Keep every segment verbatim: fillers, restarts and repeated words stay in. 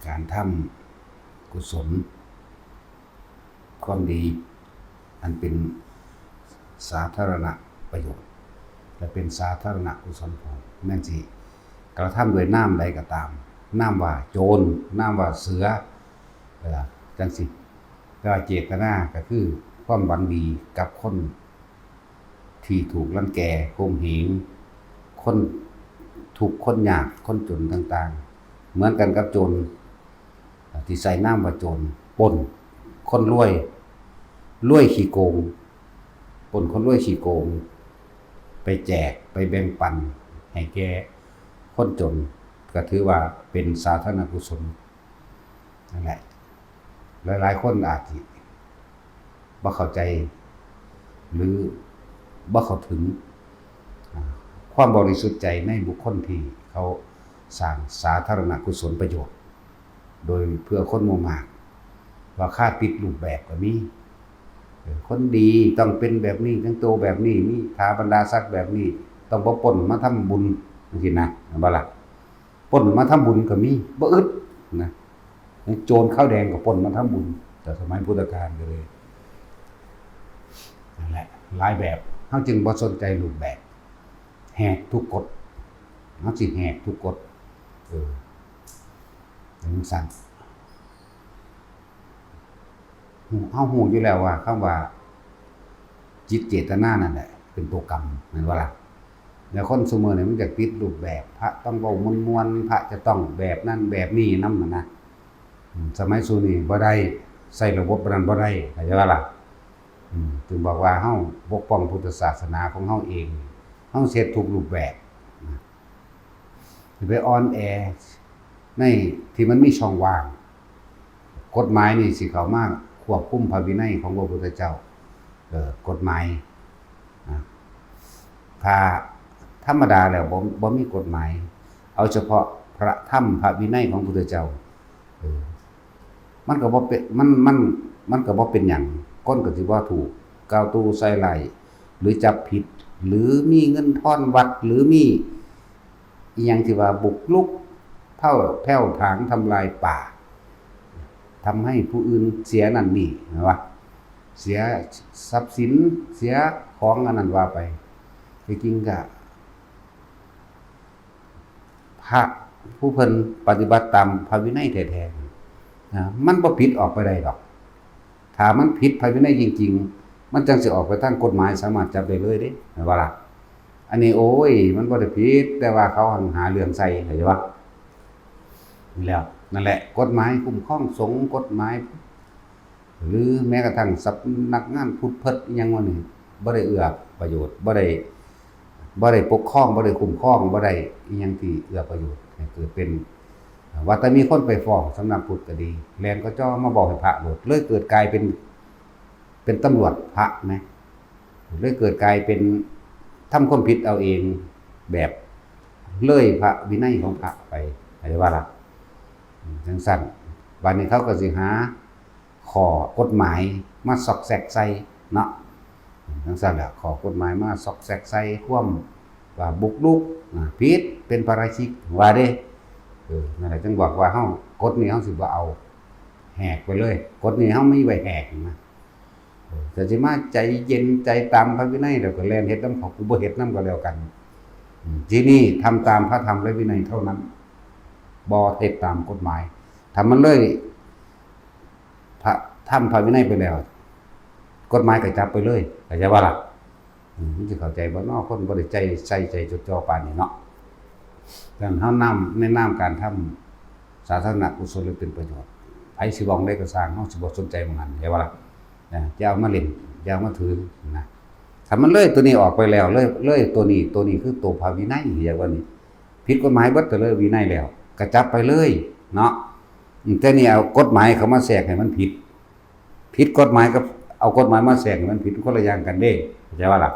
การทำกุศล ความดี อันเป็นสาธารณประโยชน์ และเป็นสาธารณกุศลผล แม่นสิกระทำด้วยนามใดก็ตาม นามว่าโจร นามว่าเสือ เอ่อ จังสิ แต่ว่าเจตนาก็คือความหวังดีกับคนที่ถูกรังแก ข่มเหง คนทุกข์ คนยาก คนจนต่างๆ เหมือนกันกับโจร ที่ใส่นามว่าโจร ปล้นคนรวย รวยขี้โกง ปล้นคนรวยขี้โกง ไปแจก ไปแบ่งปันให้แก่คนจน ก็ถือว่าเป็นสาธารณกุศล นั่นแหละ หลายๆ คนอาจสิบ่เข้าใจ หรือบ่เข้าถึง อ่า ความบริสุทธิ์ใจในบุคคลที่เขาสร้างสาธารณกุศลประโยชน์ โดยเพื่อคนหมู่มาก ว่าค่าติดรูปแบบก็มี เออ คนดีต้องเป็นแบบนี้ แต่งตัวแบบนี้ มีถาบรรดาศักดิ์แบบนี้ ต้องบ่ปล้นมาทำบุญ จังซี้นะ แม่นบ่ล่ะ ปล้นมาทำบุญก็มี บ่อึดนะ โจรขาวแดงก็ปล้นมาทำบุญ แต่สมัยพุทธกาลก็เลย นั่นแหละ หลายแบบ เฮาจึงบ่สนใจรูปแบบ แหกทุกกฎ เฮาสิแหกทุกกฎ เออ จังซั่น ฮู้ เฮาฮู้อยู่แล้วว่าคำว่าจิตเจตนานั่นแหละเป็นตัวกรรม แม่นบ่ล่ะ แล้วคนซุมื้อนี่มันอยากติดรูปแบบ พระต้องเว้าม่วนๆ พระจะต้องแบบนั้นแบบนี้นำหั้นนะ อืม สมัยซุนี้บ่ได้ ใช้ระบบนั้นบ่ได้ เข้าใจบ่ล่ะ อืม จึงบอกว่าเฮาปกป้องพุทธศาสนาของเฮาเอง เฮาเฮ็ดทุกรูปแบบนะ สิไปอ่อนแอในที่มันมีช่องว่าง กฎหมายนี่สิเข้ามาควบคุมพระวินัยของพระพุทธเจ้า เอ่อ กฎหมายนะ ถ้าธรรมดาแล้วบ่ บ่มีกฎหมาย เอาเฉพาะพระธรรมพระวินัยของพุทธเจ้า เออ มันก็บ่เป็น มัน มัน มันก็บ่เป็นหยัง คนก็สิบ่ถูกกล่าวตู่ใส่ร้าย หรือจับผิด หรือมีเงินทอนวัด หรือมีอิหยังที่ว่าบุกรุก แผ้ว แผ้วผลาญทำลายป่า ทำให้ผู้อื่นเสียนั่นนี่ แม่นบ่ เสียทรัพย์สิน เสียของอันนั้นว่าไป ที่จริงก็ พระผู้เพิ่นปฏิบัติตามพระวินัยแท้ๆ นะ มันบ่ผิดออกไปได้ดอก ถ้ามันผิดพระวินัยจริงๆ มันจังสิออกไปทางกฎหมาย สามารถจับได้เลยเด้ แม่นบ่ล่ะ อันนี้ โอ้ย มันบ่ได้ผิด แต่ว่าเขาหาเรื่องใส่ เข้าใจบ่ นี่แหละ นั่นแหละ กฎหมายคุ้มครองสงฆ์ กฎหมาย หรือแม้กระทั่งสำนักงานพุทธเพิดอิหยังว่านี่ บ่ได้เอื้อประโยชน์ บ่ได้ บ่ได้ปกครอง บ่ได้คุ้มครอง บ่ได้อิหยังที่เอื้อประโยชน์ให้เกิดเป็น ว่าแต่มีคนไปฟ้องสำนักพุทธก็ดี แล่นก็จ่อมาบอกให้พระโลด เลยเกิดกลายเป็น เป็นตำรวจพระนะ เลยเกิดกลายเป็นทำความผิดเอาเอง แบบเลยพระวินัยของพระไป เข้าใจบ่ล่ะ อืม จังซั่น บัดนี้เขาก็สิหาข้อกฎหมายมาซอกแซกใส่เนาะ อืม จังซั่นแหละ ข้อกฎหมายมาซอกแซกใส่ความว่าบุกรุก อ่า ผิด เป็นปาราชิก ว่าเด้ เออ นั่นแหละ จังบอกว่าเฮา กฎนี้เฮาสิบ่เอา แหกไปเลย กฎนี้เฮามีไว้แหกนะ เออ แต่สิมาใจเย็นใจตามพระวินัย แล้วก็แล่นเฮ็ดนำเขา กูบ่เฮ็ดนำก็แล้วกัน อืม ที่นี่ทำตามพระธรรมและวินัยเท่านั้น บ่เฮ็ดตามกฎหมาย ถ้ามันเลยพระธรรมพระวินัยไปแล้ว กฎหมายก็จับไปเลย เข้าใจบ่ล่ะ อืม มันสิเข้าใจบ่น้อ คนบ่ได้ใจใส่ใจจดจ่อปานนี้เนาะ ดังนั้นเฮานำในนามการทำสาธารณกุศลหรือเป็นประโยชน์ ไผสิเว้าได้ก็ซ่าง เฮาสิบ่สนใจหม่องนั้น เข้าใจบ่ล่ะ นะ จะเอามาเล่น จะเอามาถือนะ ถ้ามันเลยตัวนี้ออกไปแล้ว เลย เลยตัวนี้ ตัวนี้คือตัวพระวินัย เรียกว่านี่ ผิดกฎหมายเบิด แต่เลยวินัยแล้ว ก็จับไปเลยเนาะ อืม แต่นี่เอากฎหมายเข้ามาแทรกให้มันผิด ผิดกฎหมายกับเอากฎหมายมาแทรกให้มันผิด คนละอย่างกันเด้ เข้าใจบ่ล่ะ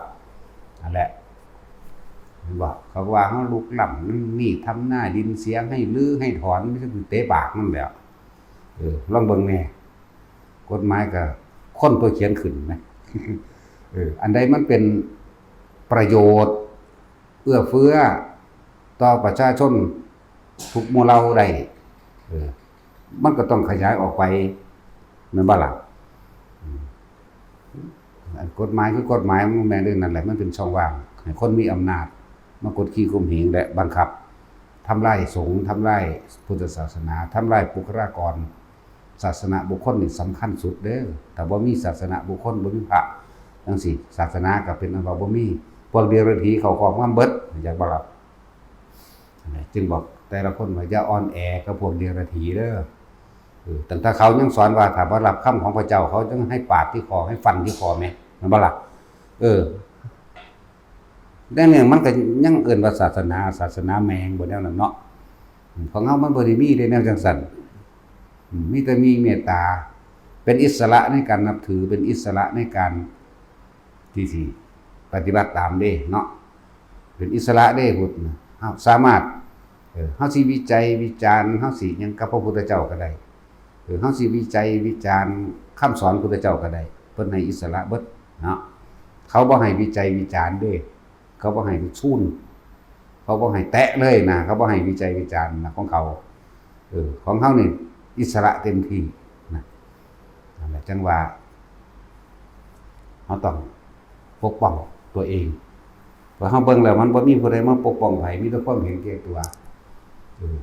นั่นแหละ เห็นบ่ เขาก็ว่าเฮาลุกล้ำนั่นนี่ ทำนาดินเสีย ให้รื้อให้ถอน มันคือเตะปากนั่นแหละ เออ ลองเบิ่งแหน่ กฎหมายก็คนตัวเขียนขึ้นนะ เออ อันใดมันเป็นประโยชน์ เอื้อเฟื้อต่อประชาชนทุกหมู่เหล่าได้ เออ มันก็ต้องขยายออกไป แม่นบ่ล่ะ อืม อันกฎหมายคือกฎหมาย มันแม่นเรื่องนั้นแหละ มันเป็นช่องว่างให้คนมีอำนาจมากดขี่ข่มเหงและบังคับ ทำลายสงฆ์ ทำลายพุทธศาสนา ทำลายบุคลากร ศาสนบุคคลนี่สำคัญสุดเด้อ ถ้าบ่มีศาสนบุคคล บ่มีพระจั่งซี้ ศาสนาก็เป็นอันว่าบ่มี พวกเดรัจฉีเข้าครอบงำเบิด อยากบ่ล่ะ จึงบอกแต่ละคนว่าอย่าอ่อนแอกับพวกเดรัจฉีเด้อ เออ ตั้งแต่เขายังสอนว่าถ้าบ่รับคำของพระเจ้า เขายังให้ปาดที่คอ ให้ฟันที่คอแหม แม่นบ่ล่ะ เออ แต่เนี่ยมันก็ยังเอิ้นว่าศาสนา ศาสนาแม่งบ่แนวนั้นเนาะ ของเฮามันบ่ได้มีเด้แนวจั่งซั้น อืม มีแต่มีเมตตา เป็นอิสระในการนับถือ เป็นอิสระในการที่สิปฏิบัติตามเด้เนาะ เป็นอิสระเด้พุทธนะ เฮาสามารถ เออ เฮาสิวิจัยวิจารณ์ เฮาสิหยังกับพระพุทธเจ้าก็ได้ เออ เฮาสิวิจัยวิจารณ์คำสอนพุทธเจ้าก็ได้ เพิ่นให้อิสระเบิดเนาะ เขาบ่ให้วิจัยวิจารณ์เด้ เขาบ่ให้ไปชูน เขาบ่ให้แตะเลยนะ เขาบ่ให้วิจัยวิจารณ์นะของเขา เออ ของเฮานี่อิสระเต็มที่นะ นั่นแหละจั่งว่า เฮาต้องปกป้องตัวเอง พอเฮาเบิ่งแล้วมันบ่มีผู้ใดมาปกป้องไผ มีแต่ความเห็นแก่ตัว เออ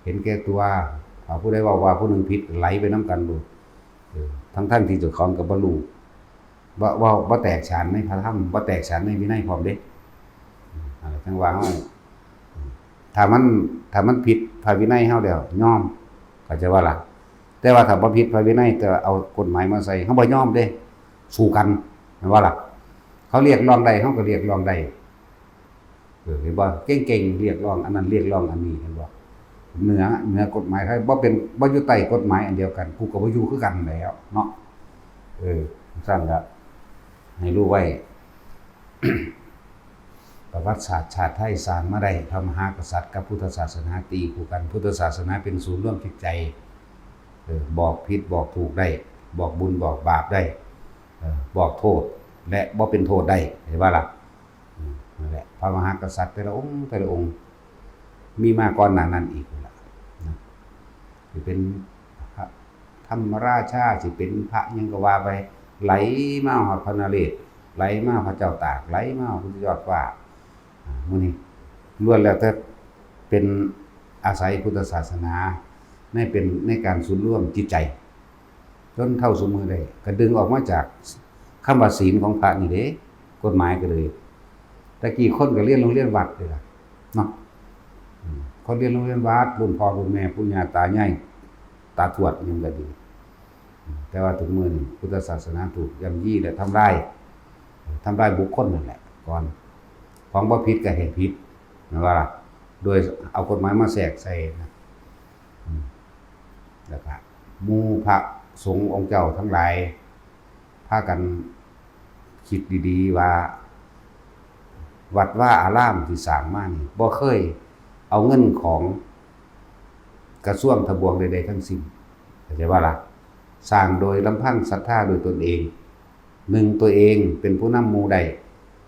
เห็นแก่ตัว ถ้าผู้ใดเว้าว่าผู้หนึ่งผิด ไหลไปนำกันโลด เออ ทั้งๆที่เจ้าของก็บ่รู้ บ่ บ่ บ่แตกฉานในพระธรรม บ่แตกฉานในวินัยพร้อมเด้ อืม นั่นแหละจั่งว่าเฮา ถ้ามัน ถ้ามันผิดพระวินัยเฮาแล้วยอม เข้าใจบ่ล่ะ แต่ว่าถ้าบ่ผิดพระวินัย แต่เอากฎหมายมาใส่ เฮาบ่ยอมเด้ สู้กัน แม่นบ่ล่ะ เขาเรียกร้องได้ เฮาก็เรียกร้องได้ เออ เห็นบ่ เก่งๆ เรียกร้องอันนั้น เรียกร้องอันนี้ เห็นบ่ เหนือ เหนือกฎหมายไทย บ่เป็น บ่อยู่ใต้กฎหมายอันเดียวกัน กูก็บ่อยู่คือกันแหล้วเนาะ เออ ซั่นละ ให้รู้ไว้ ประวัติศาสตร์ชาติไทยสร้างมาได้ พระมหากษัตริย์กับพุทธศาสนาตีคู่กัน พุทธศาสนาเป็นศูนย์รวมจิตใจ เออ บอกผิดบอกถูกได้ บอกบุญบอกบาปได้ เออ บอกโทษและบ่เป็นโทษได้ เห็นบ่ล่ะ อืม นั่นแหละ พระมหากษัตริย์แต่ละองค์ แต่ละองค์ มีมาก่อนหน้านั้นอีกนั่นล่ะนะ สิเป็นพระธรรมราชา สิเป็นพระหยังก็ว่าไป ไหลมาฮอดพระนเรศ ไหลมาพระเจ้าตาก ไหลมาพุทธยอดฟ้า อ่า มื้อนี้ล้วนแล้วแต่เป็นอาศัยพุทธศาสนา ในเป็น ในการศูนย์รวมจิตใจ จนเท่าซุมื้อได้ ก็ดึงออกมาจากคำว่าศีลของพระนี่เด้ กฎหมายก็เลย แต่กี้คนก็เรียนโรงเรียนวัดเลยล่ะเนาะ อืม คนเรียนโรงเรียนวัด รุ่นพ่อรุ่นแม่ ปู่ย่าตายาย ตาทวดหยังก็ดี อืม แต่ว่าทุกมื้อนี้พุทธศาสนาถูกย่ำยีและทำลาย ทำลายบุคคลนั่นแหละก่อน ของบ่ผิดก็ให้ผิด แม่นบ่ล่ะ โดยเอากฎหมายมาแทรกใส่นะ อืม แล้วก็หมู่พระสงฆ์องค์เจ้าทั้งหลาย พากันคิดดีๆว่า วัดวาอารามที่สร้างมานี่ บ่เคยเอาเงินของกระทรวงทบวงใดๆทั้งสิ้น เข้าใจบ่ล่ะ สร้างโดยลำพังศรัทธาโดยตนเอง หนึ่ง ตัวเองเป็นผู้นำหมู่ได้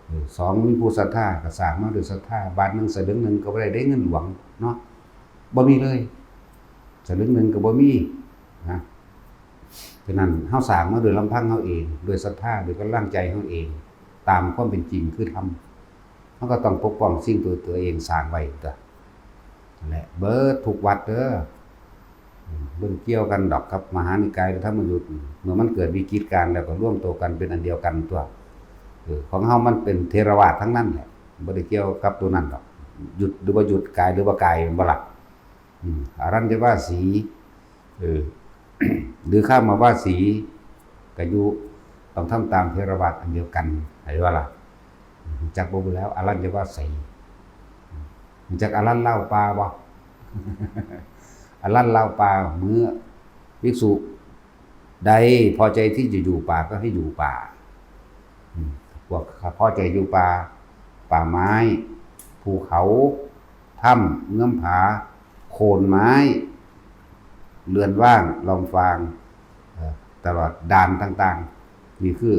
เออ สอง มีผู้ศรัทธาก็สร้างมาด้วยศรัทธา บาทหนึ่งสลึงหนึ่งก็บ่ได้ ได้เงินหลวงเนาะ บ่มีเลย สลึงหนึ่งก็บ่มีนะ ฉะนั้นเฮาสร้างมาด้วยลำพังเฮาเอง ด้วยศรัทธา ด้วยกำลังใจเฮาเอง ตามความเป็นจริงคือธรรม เฮาก็ต้องปกป้องสิ่งตัว ตัวเองสร้างไว้ตัว และเบิดทุกวัดเด้อ อืม บ่ได้เกี่ยวกันดอกกับมหานิกายหรือธรรมยุต เมื่อมันเกิดวิกฤตการณ์แล้วก็รวมตัวกันเป็นอันเดียวกันตัว เออ ของเฮามันเป็นเถรวาททั้งนั้นแหละ บ่ได้เกี่ยวกับตัวนั้นดอก หยุดหรือบ่หยุด กายหรือบ่กาย แม่นบ่ล่ะ อืม อรัญญวาสี เออ หรือคามวาสี ก็อยู่ ต้องทำตามเถรวาทอันเดียวกัน เข้าใจบ่ล่ะ รู้จักบ่บุแล้ว อรัญญวาสี รู้จักอรัญลาวป่าบ่ อรัญลาวป่า เมื่อภิกษุใดพอใจที่จะอยู่ป่าก็ให้อยู่ป่า อืม พวกข้าพอใจอยู่ป่า ป่าไม้ ภูเขา ถ้ำ เงื้อมผา โคนไม้ เรือนว่าง ลอมฟาง เอ่อ ตลอดด่านต่างๆ นี่คือ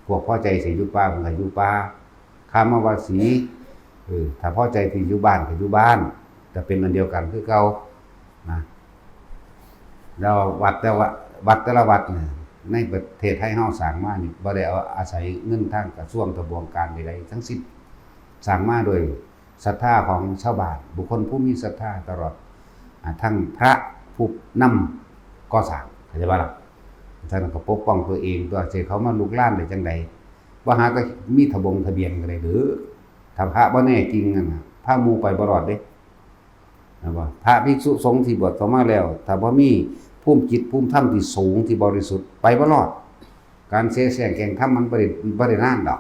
พวกพอใจสิอยู่ป่า เพิ่นก็อยู่ป่า คามวาสี เออ ถ้าพอใจที่อยู่บ้านก็อยู่บ้าน จะเป็นอันเดียวกันคือเก่านะ แล้ววัดแต่ว่าวัดแต่ละวัดเนี่ย ในประเทศไทยเฮาสร้างมานี่บ่ได้เอาอาศัยเงินทางกระทรวงทบวงการใดๆทั้งสิ้น สร้างมาโดยศรัทธาของชาวบ้าน บุคคลผู้มีศรัทธาตลอด อ่า ทั้งพระผู้นำก่อสร้าง เข้าใจบ่ล่ะ? ท่านก็ปกป้องตัวเองตัว สิเขามาลุกลานได้จั่งใด บ่หาก็มีทะบงทะเบียนก็ได้เด้อ ถ้าพระบ่แน่จริงนั่นน่ะ พาหมู่ไปบ่รอดเด้ นะว่า พระภิกษุสงฆ์ที่บวชเข้ามาแล้ว ถ้าบ่มีภูมิจิตภูมิธรรมที่สูงที่บริสุทธิ์ ไปบ่รอด การแสแสร้งแกล้งทำมันบ่ได้ บ่ได้นานดอก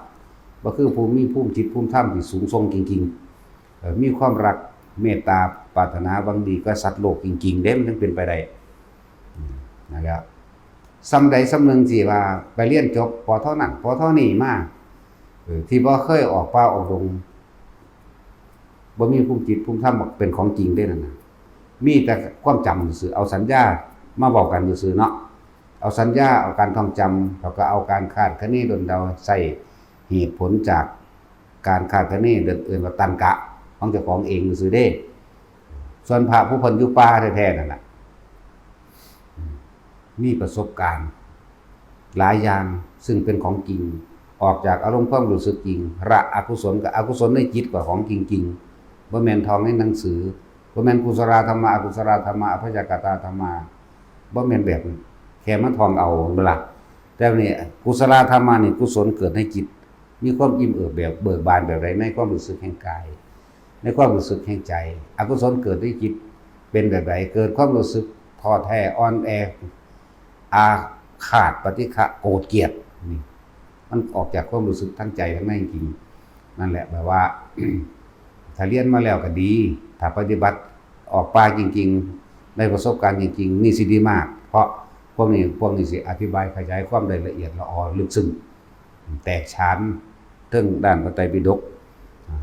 บ่คือผู้มีภูมิจิตภูมิธรรมที่สูงส่งจริงๆ เอ่อ มีความรักเมตตาปรารถนาหวังดีกับสัตว์โลกจริงๆ เด้ มันถึงเป็นไปได้ อืม นั่นแหละ ส่ำใดส่ำหนึ่งสิว่าไปเรียนจบ ป.โท นั่น ป.โท นี่มา เออ ที่บ่เคยออกป่าออกดง บ่มีภูมิจิตภูมิธรรมเป็นของจริงเด้นั่นน่ะ มีแต่ความจำซื่อๆ เอาสัญญามาเว้ากันซื่อๆ เนาะ เอาสัญญา เอาการท่องจำ แล้วก็เอาการคาดคะเนดลเดา ใช้เหตุผลจากการคาดคะเน เอิ้นว่าตัรรกะของเจ้าของเองซื่อๆ เด้ ส่วนพระผู้เพิ่นอยู่ป่าแท้ๆ นั่นน่ะ มีประสบการณ์หลายอย่างซึ่งเป็นของจริง ออกจากอารมณ์ความรู้สึกจริง ละอกุศลกับอกุศลในจิตกว่าของจริงๆ บ่แม่นท่องในหนังสือ บ่แม่นกุศลาธรรมา อกุศลาธรรมา อัพยากตาธรรมา บ่แม่นแบบนั้น แค่มาท่องเอาเวลา แต่นี่กุศลาธรรมานี่ กุศลเกิดในจิต มีความอิ่มเอิบแบบเบิกบานแบบใด ในความรู้สึกแห่งกาย ในความรู้สึกแห่งใจ อกุศลเกิดในจิตเป็นแบบใด เกิดความรู้สึกท้อแท้อ่อนแอ อาฆาตปฏิฆะโกรธเกลียด นี่ มันออกจากความรู้สึกทั้งใจทั้งในจริง นั่นแหละแบบว่า ถ้าเรียนมาแล้วก็ดี ถ้าปฏิบัติออกป่าจริงๆ ได้ประสบการณ์จริงๆ นี่สิดีมาก เพราะพวกนี้ พวกนี้สิอธิบายขยายความได้ละเอียดละออลึกซึ้ง แตกฉานเทิงด้านพระไตรปิฎก อ่า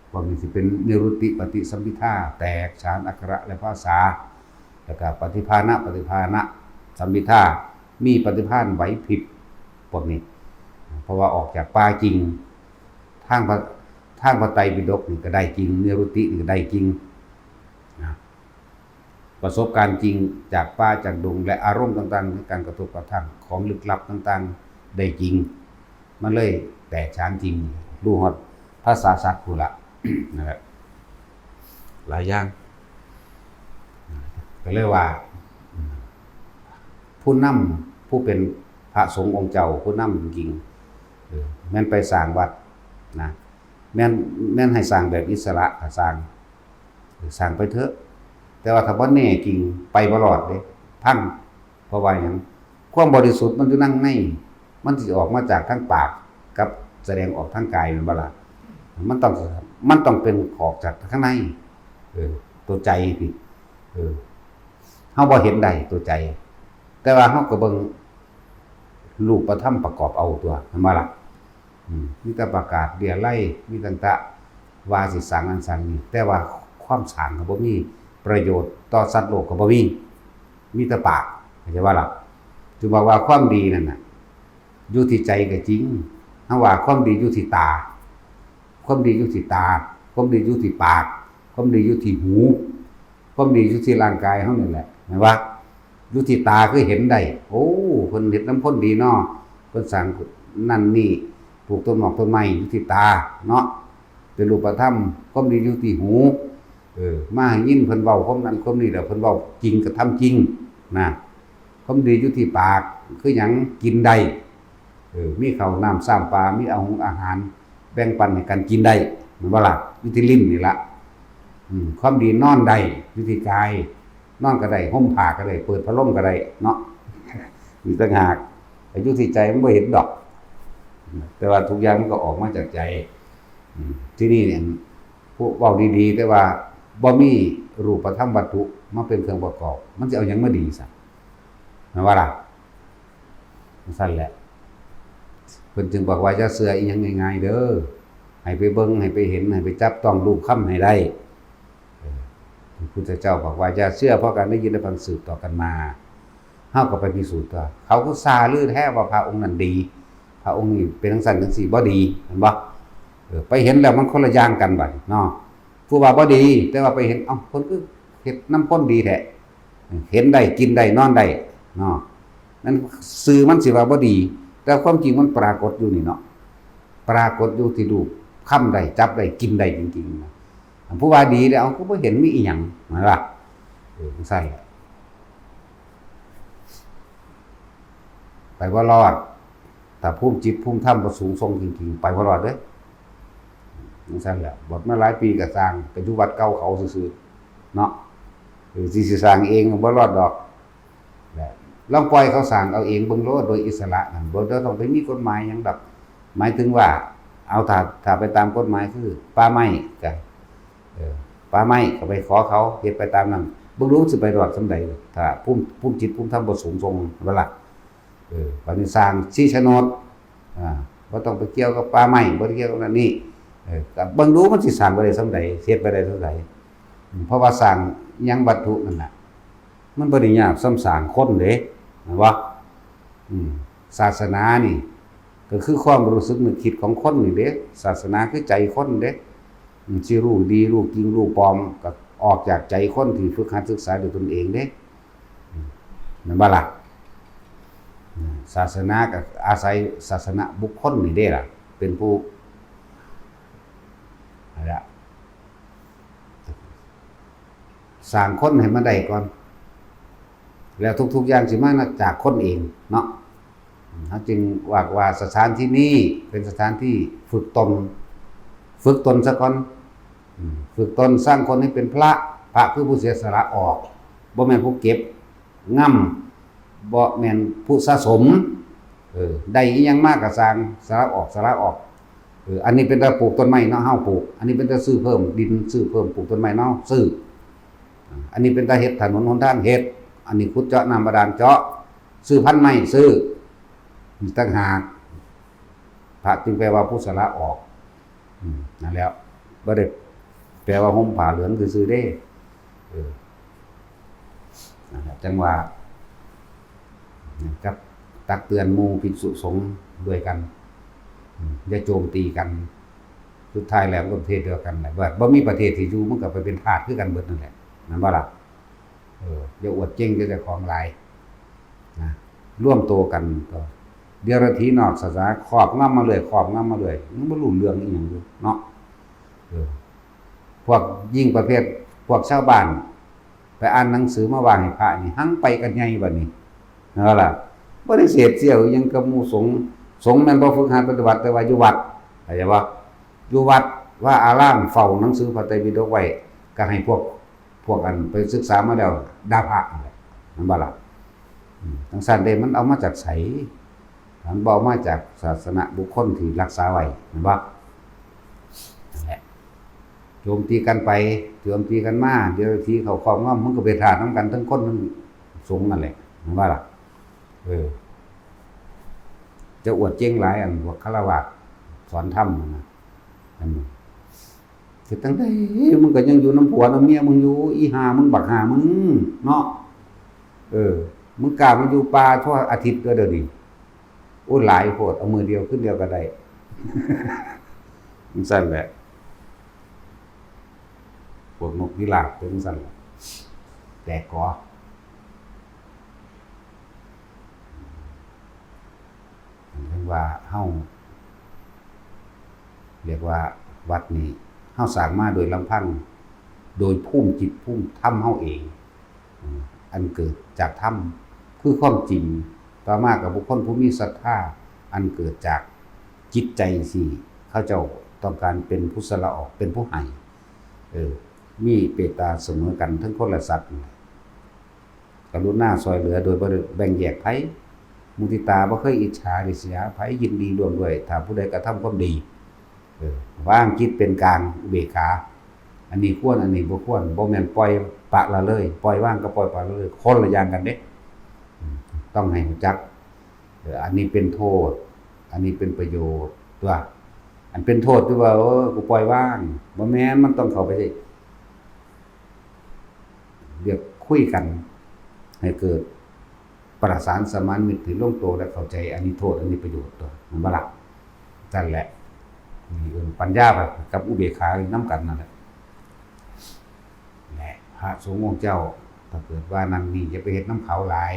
พวกนี้สิเป็นนิรุตติปฏิสัมภิทา แตกฉานอักขระและภาษา แล้วก็ปฏิภาณะ ปฏิภาณะสัมภิทา มีปฏิภาณไหวพริบ พวกนี้ เพราะว่าออกจากป่าจริง ทางพระ ทางพระไตรปิฎกนี่ก็ได้จริง นิรุตตินี่ก็ได้จริง นะ ประสบการณ์จริงจากป่าจากดง และอารมณ์ต่างๆ ในการกระทบกระทั่งของลึกลับต่างๆ ได้จริง มันเลยแตกฉานจริง รู้ฮอดภาษาสัตว์พู้นละ นั่นแหละ หลายอย่าง ก็เลยว่า ผู้นำ ผู้เป็นพระสงฆ์องค์เจ้า ผู้นำจริงๆ เออ แม่นไปสร้างวัดนะ แม่น แม่นให้สร้างแบบอิสระก็สร้าง สร้างไปเถอะ แต่ว่าถ้าบ่แน่จริง ไปบ่รอดเด้ พัง เพราะว่าหยัง ความบริสุทธิ์มันอยู่ในใน มันสิออกมาจากทางปากกับแสดงออกทางกายแม่นบ่ล่ะ มันต้อง มันต้องเป็นออกจากข้างใน เออ ตัวใจพี่ เออ เฮาบ่เห็นได้ตัวใจ แต่ว่าเฮาก็เบิ่งรูปธรรมประกอบเอาตัว แม่นบ่ล่ะ อืม มีแต่ประกาศเรียลัย มีตั้งแต่ว่าสิสร้างนั่นสร้างนี่ แต่ว่าความสร้างก็บ่มีประโยชน์ต่อสัตว์โลกก็บ่มี มีแต่ปาก เข้าใจบ่ล่ะ จึงบอกว่าความดีนั่นน่ะ อยู่ที่ใจก็จริง เฮาว่าความดีอยู่ที่ตา ความดีอยู่ที่ตา ความดีอยู่ที่ปาก ความดีอยู่ที่หู ความดีอยู่ที่ร่างกายเฮานี่แหละ แม่นบ่ อยู่ที่ตาคือเห็นได้ โอ้ เพิ่นเฮ็ดนำคนดีเนาะ เพิ่นสร้างนั่นนี่ ปลูกต้นหมากต้นไม้ อยู่ที่ตาเนาะ เป็นรูปธรรม ความดีอยู่ที่หู เออ มาให้ยินเพิ่นเว้าความนั้นความนี้ แล้วเพิ่นเว้าจริงกระทำจริงนะ ความดีอยู่ที่ปาก คือหยัง กินได้ เออ มีข้าวน้ำซ้ำปลา มีเอาหงอาหารแบ่งปันให้กันกินได้ แม่นบ่ล่ะ อยู่ที่ลิ้นนี่ละ อืม ความดีนอนได้ อยู่ที่กาย นอนก็ได้ ห่มผ้าก็ได้ เปิดพัดลมก็ได้เนาะ มีต่างหาก แต่อยู่ที่ใจมันบ่เห็นดอก แต่ว่าทุกอย่างมันก็ออกมาจากใจ อืม ที่นี่เนี่ย พวกเว้าดีๆ แต่ว่าบ่มีรูปธรรมวัตถุมาเป็นเครื่องประกอบ มันสิเอาหยังมาดีซะ แม่นบ่ล่ะ จั่งซั้นแหละ เพิ่นจึงบอกว่าอย่าเชื่ออิหยังง่ายๆ เด้อ ให้ไปเบิ่ง ให้ไปเห็น ให้ไปจับต้องรูปคำให้ได้ เออ พระพุทธเจ้าบอกว่าอย่าเชื่อเพราะการได้ยินได้ฟังสืบต่อกันมา เฮาก็ไปพิสูจน์ตัว เขาคือซาลือแท้ว่าพระองค์นั้นดี พระองค์นี้เป็นจั่งซั้นจั่งซี้ บ่ดี แม่นบ่ เออ ไปเห็นแล้วมันคนละอย่างกันบัดนี้เนาะ ผู้ว่าบ่ดี แต่ว่าไปเห็น เอ้า เพิ่นคือเฮ็ดนำคนดีแท้ เห็นได้ กินได้ นอนได้เนาะ นั่นซื่อมันสิว่าบ่ดี แต่ความจริงมันปรากฏอยู่นี่เนาะ ปรากฏอยู่ที่รูป คำได้ จับได้ กินได้จริงๆนะ ผู้ว่าดีแล้ว ก็บ่เห็นมีอีหยัง แม่นบ่ล่ะ เออ จั่งซั่นแหละ ไปบ่รอด ถ้าภูมิจิตภูมิธรรมบ่สูงส่งจริงๆ ไปบ่รอดเด้อ จั่งซั่นแหละ บวชมาหลายปีก็ซ่าง ก็อยู่วัดเก่าเขาซื่อๆ เนาะ เออ สิ สิซ่างเองบ่รอดดอก ลองปล่อยเขาซ่างเอาเองเบิ่งโลด โดยอิสระนั่น บ่ต้องไปมีกฎหมายหยังดอก หมายถึงว่า เอา ถ้า ถ้าไปตามกฎหมายคือป่าไม้ ก็ เออ ป่าไม้ก็ไปขอเขา เฮ็ดไปตามนั้น เบิ่งดูมันสิไปรอดส่ำใด ถ้าภูมิ ภูมิจิตภูมิธรรมบ่สูงส่ง แม่นบ่ล่ะ เออ บัดนี้ซ่างชี้โฉนด อ่า บ่ต้องไปเกี่ยวกับป่าไม้ บ่ได้เกี่ยวกับนั่นนี่ เออ ก็เบิ่งดูมันสิซ่างไปได้ส่ำใด เฮ็ดไปได้ส่ำใด อืม เพราะว่าซ่างยังวัตถุนั่นน่ะ มันบ่ได้ยากส่ำซ่างคนเด้ แม่นบ่ อืม ศาสนานี่ ก็คือความรู้สึกนึกคิดของคนนี่เด้ ศาสนาคือใจคนเด้ อืม สิรู้ดี รู้จริง รู้ปลอม ก็ออกจากใจคนที่ฝึกหัดศึกษาด้วยตนเองเด้ อืม แม่นบ่ล่ะ อืม ศาสนาก็อาศัยศาสนบุคคลนี่เด้ล่ะ เป็นผู้ นั่นล่ะ ซ่างคนให้มันได้ก่อน แล้วทุกๆอย่างสิมาจากคนเองเนาะ เฮาจึงว่า ว่าสถานที่นี้เป็นสถานที่ฝึกตน ฝึกตนซะก่อน อืม ฝึกตน ซ่างคนให้เป็นพระ พระคือผู้เสียสละออก บ่แม่นผู้เก็บงำ บ่แม่นผู้สะสม เออ ได้อิหยังมาก็ซ่าง สละออก สละออก เออ อันนี้เป็นตาปลูกต้นไม้เนาะ เฮาปลูก อันนี้เป็นตาซื้อเพิ่มดิน ซื้อเพิ่มปลูกต้นไม้เนาะ ซื้อ อันนี้เป็นตาเฮ็ดถนนหนทาง เฮ็ด อันนี้ขุดเจาะน้ำบาดาล เจาะ ซื้อพันธุ์ไม้ ซื้อ ต่างหาก พระจึงแปลว่าผู้สละออก อืม นั่นแหละ บ่ได้แปลว่าห่มผ้าเหลืองซื่อๆเด้ เออ นั่นแหละ จั่งว่า กับตักเตือนหมู่ภิกษุสงฆ์ด้วยกัน อืม อย่าโจมตีกัน สุดท้ายแล้วก็ประเทศเดียวกันแหละ บ่ บ่มีประเทศที่อยู่ มันก็ไปเป็นทาสคือกันเบิดนั่นแหละ แม่นบ่ล่ะ เออ อย่าอวดเจ๋งแต่เจ้าของหลาย นะ รวมตัวกันก็ เดียรถีนอกศาสนา ครอบงำมาเรื่อย ครอบงำมาเรื่อย มันบ่รู้เรื่องอีหยังอยู่เนาะ เออ พวกยิ่งประเภท พวกชาวบ้าน ไปอ่านหนังสือมาว่าให้พระนี่ หังไปกันใหญ่บัดนี้ นั่นล่ะ บ่ได้เสพเสี่ยวอิหยังกับหมู่สงฆ์ สงฆ์แม่นบ่ฝึกหัดปฏิบัติ แต่ว่าอยู่วัด เข้าใจบ่ อยู่วัดวาอาราม เฝ้าหนังสือพระไตรปิฎกไว้ ก็ให้พวก พวกอันไปศึกษามาแล้วด่าพระนั่นแหละ แม่นบ่ล่ะ อืม จั่งซั่นเด้ มันเอามาจากไส มันบ่เอามาจากศาสนบุคคลที่รักษาไว้ แม่นบ่ นั่นแหละ โจมตีกันไป โจมตีกันมา เดียรถีเขาครอบงำ มันก็เป็นทาสนำกันทั้งคนทั้งสงฆ์นั่นแหละ แม่นบ่ล่ะ เออ จะอวดเจ๋งหลาย อันพวกฆราวาสสอนธรรมนั่นนะ อันนี้ เฮ็ดจั่งใด มึงก็ยังอยู่นำผัวนำเมียมึงอยู่ อีห่ามึง บักห่ามึง เนาะ เออ มึงกล้ามาอยู่ป่าทั่วอาทิตย์ก็เดี๋ยวนี้ โอ้ย หลายโพด เอามื้อเดียวคืนเดียวก็ได้ จั่งซั่นแหละ พวกนกพิราบเป็นจั่งซั่นแหละ แตกกอ เรียกว่าเฮา เรียกว่าวัดนี้ เฮาสร้างมาโดยลำพัง โดยภูมิจิตภูมิธรรมเฮาเอง อืม อันเกิดจากธรรม คือความจริง ต่อมากับบุคคลผู้มีศรัทธา อันเกิดจากจิตใจที่เขาเจ้าต้องการเป็นผู้สละออก เป็นผู้ให้ เออ มีเมตตาเสมอกันทั้งคนและสัตว์ กรุณาช่วยเหลือโดยบ่ได้แบ่งแยกไผ มุทิตาบ่เคยอิจฉาริษยาไผ ยินดีร่วมด้วย ถ้าผู้ใดกระทำความดี เออ วางจิตเป็นกลาง อุเบกขา อันนี้ควร อันนี้บ่ควร บ่แม่นปล่อยปละละเลย ปล่อยวางกับปล่อยปละละเลย คนละอย่างกันเด้ อืม ต้องให้รู้จัก เออ อันนี้เป็นโทษ อันนี้เป็นประโยชน์ ตัว อันเป็นโทษคือว่า เออ กูปล่อยวาง บ่แม่น มันต้องเข้าไป เรียกคุยกัน ให้เกิดประสานสมานมิตรที่ลงตัวและเข้าใจ อันนี้โทษ อันนี้ประโยชน์ ตัว แม่นบ่ล่ะ นั่นแหละ นี่เอิ้นปัญญากับอุเบกขานำกันนั่นแหละ แหละ พระสงฆ์องค์เจ้า ถ้าเกิดว่านั่นนี่อย่าไปเฮ็ดนำเขาหลาย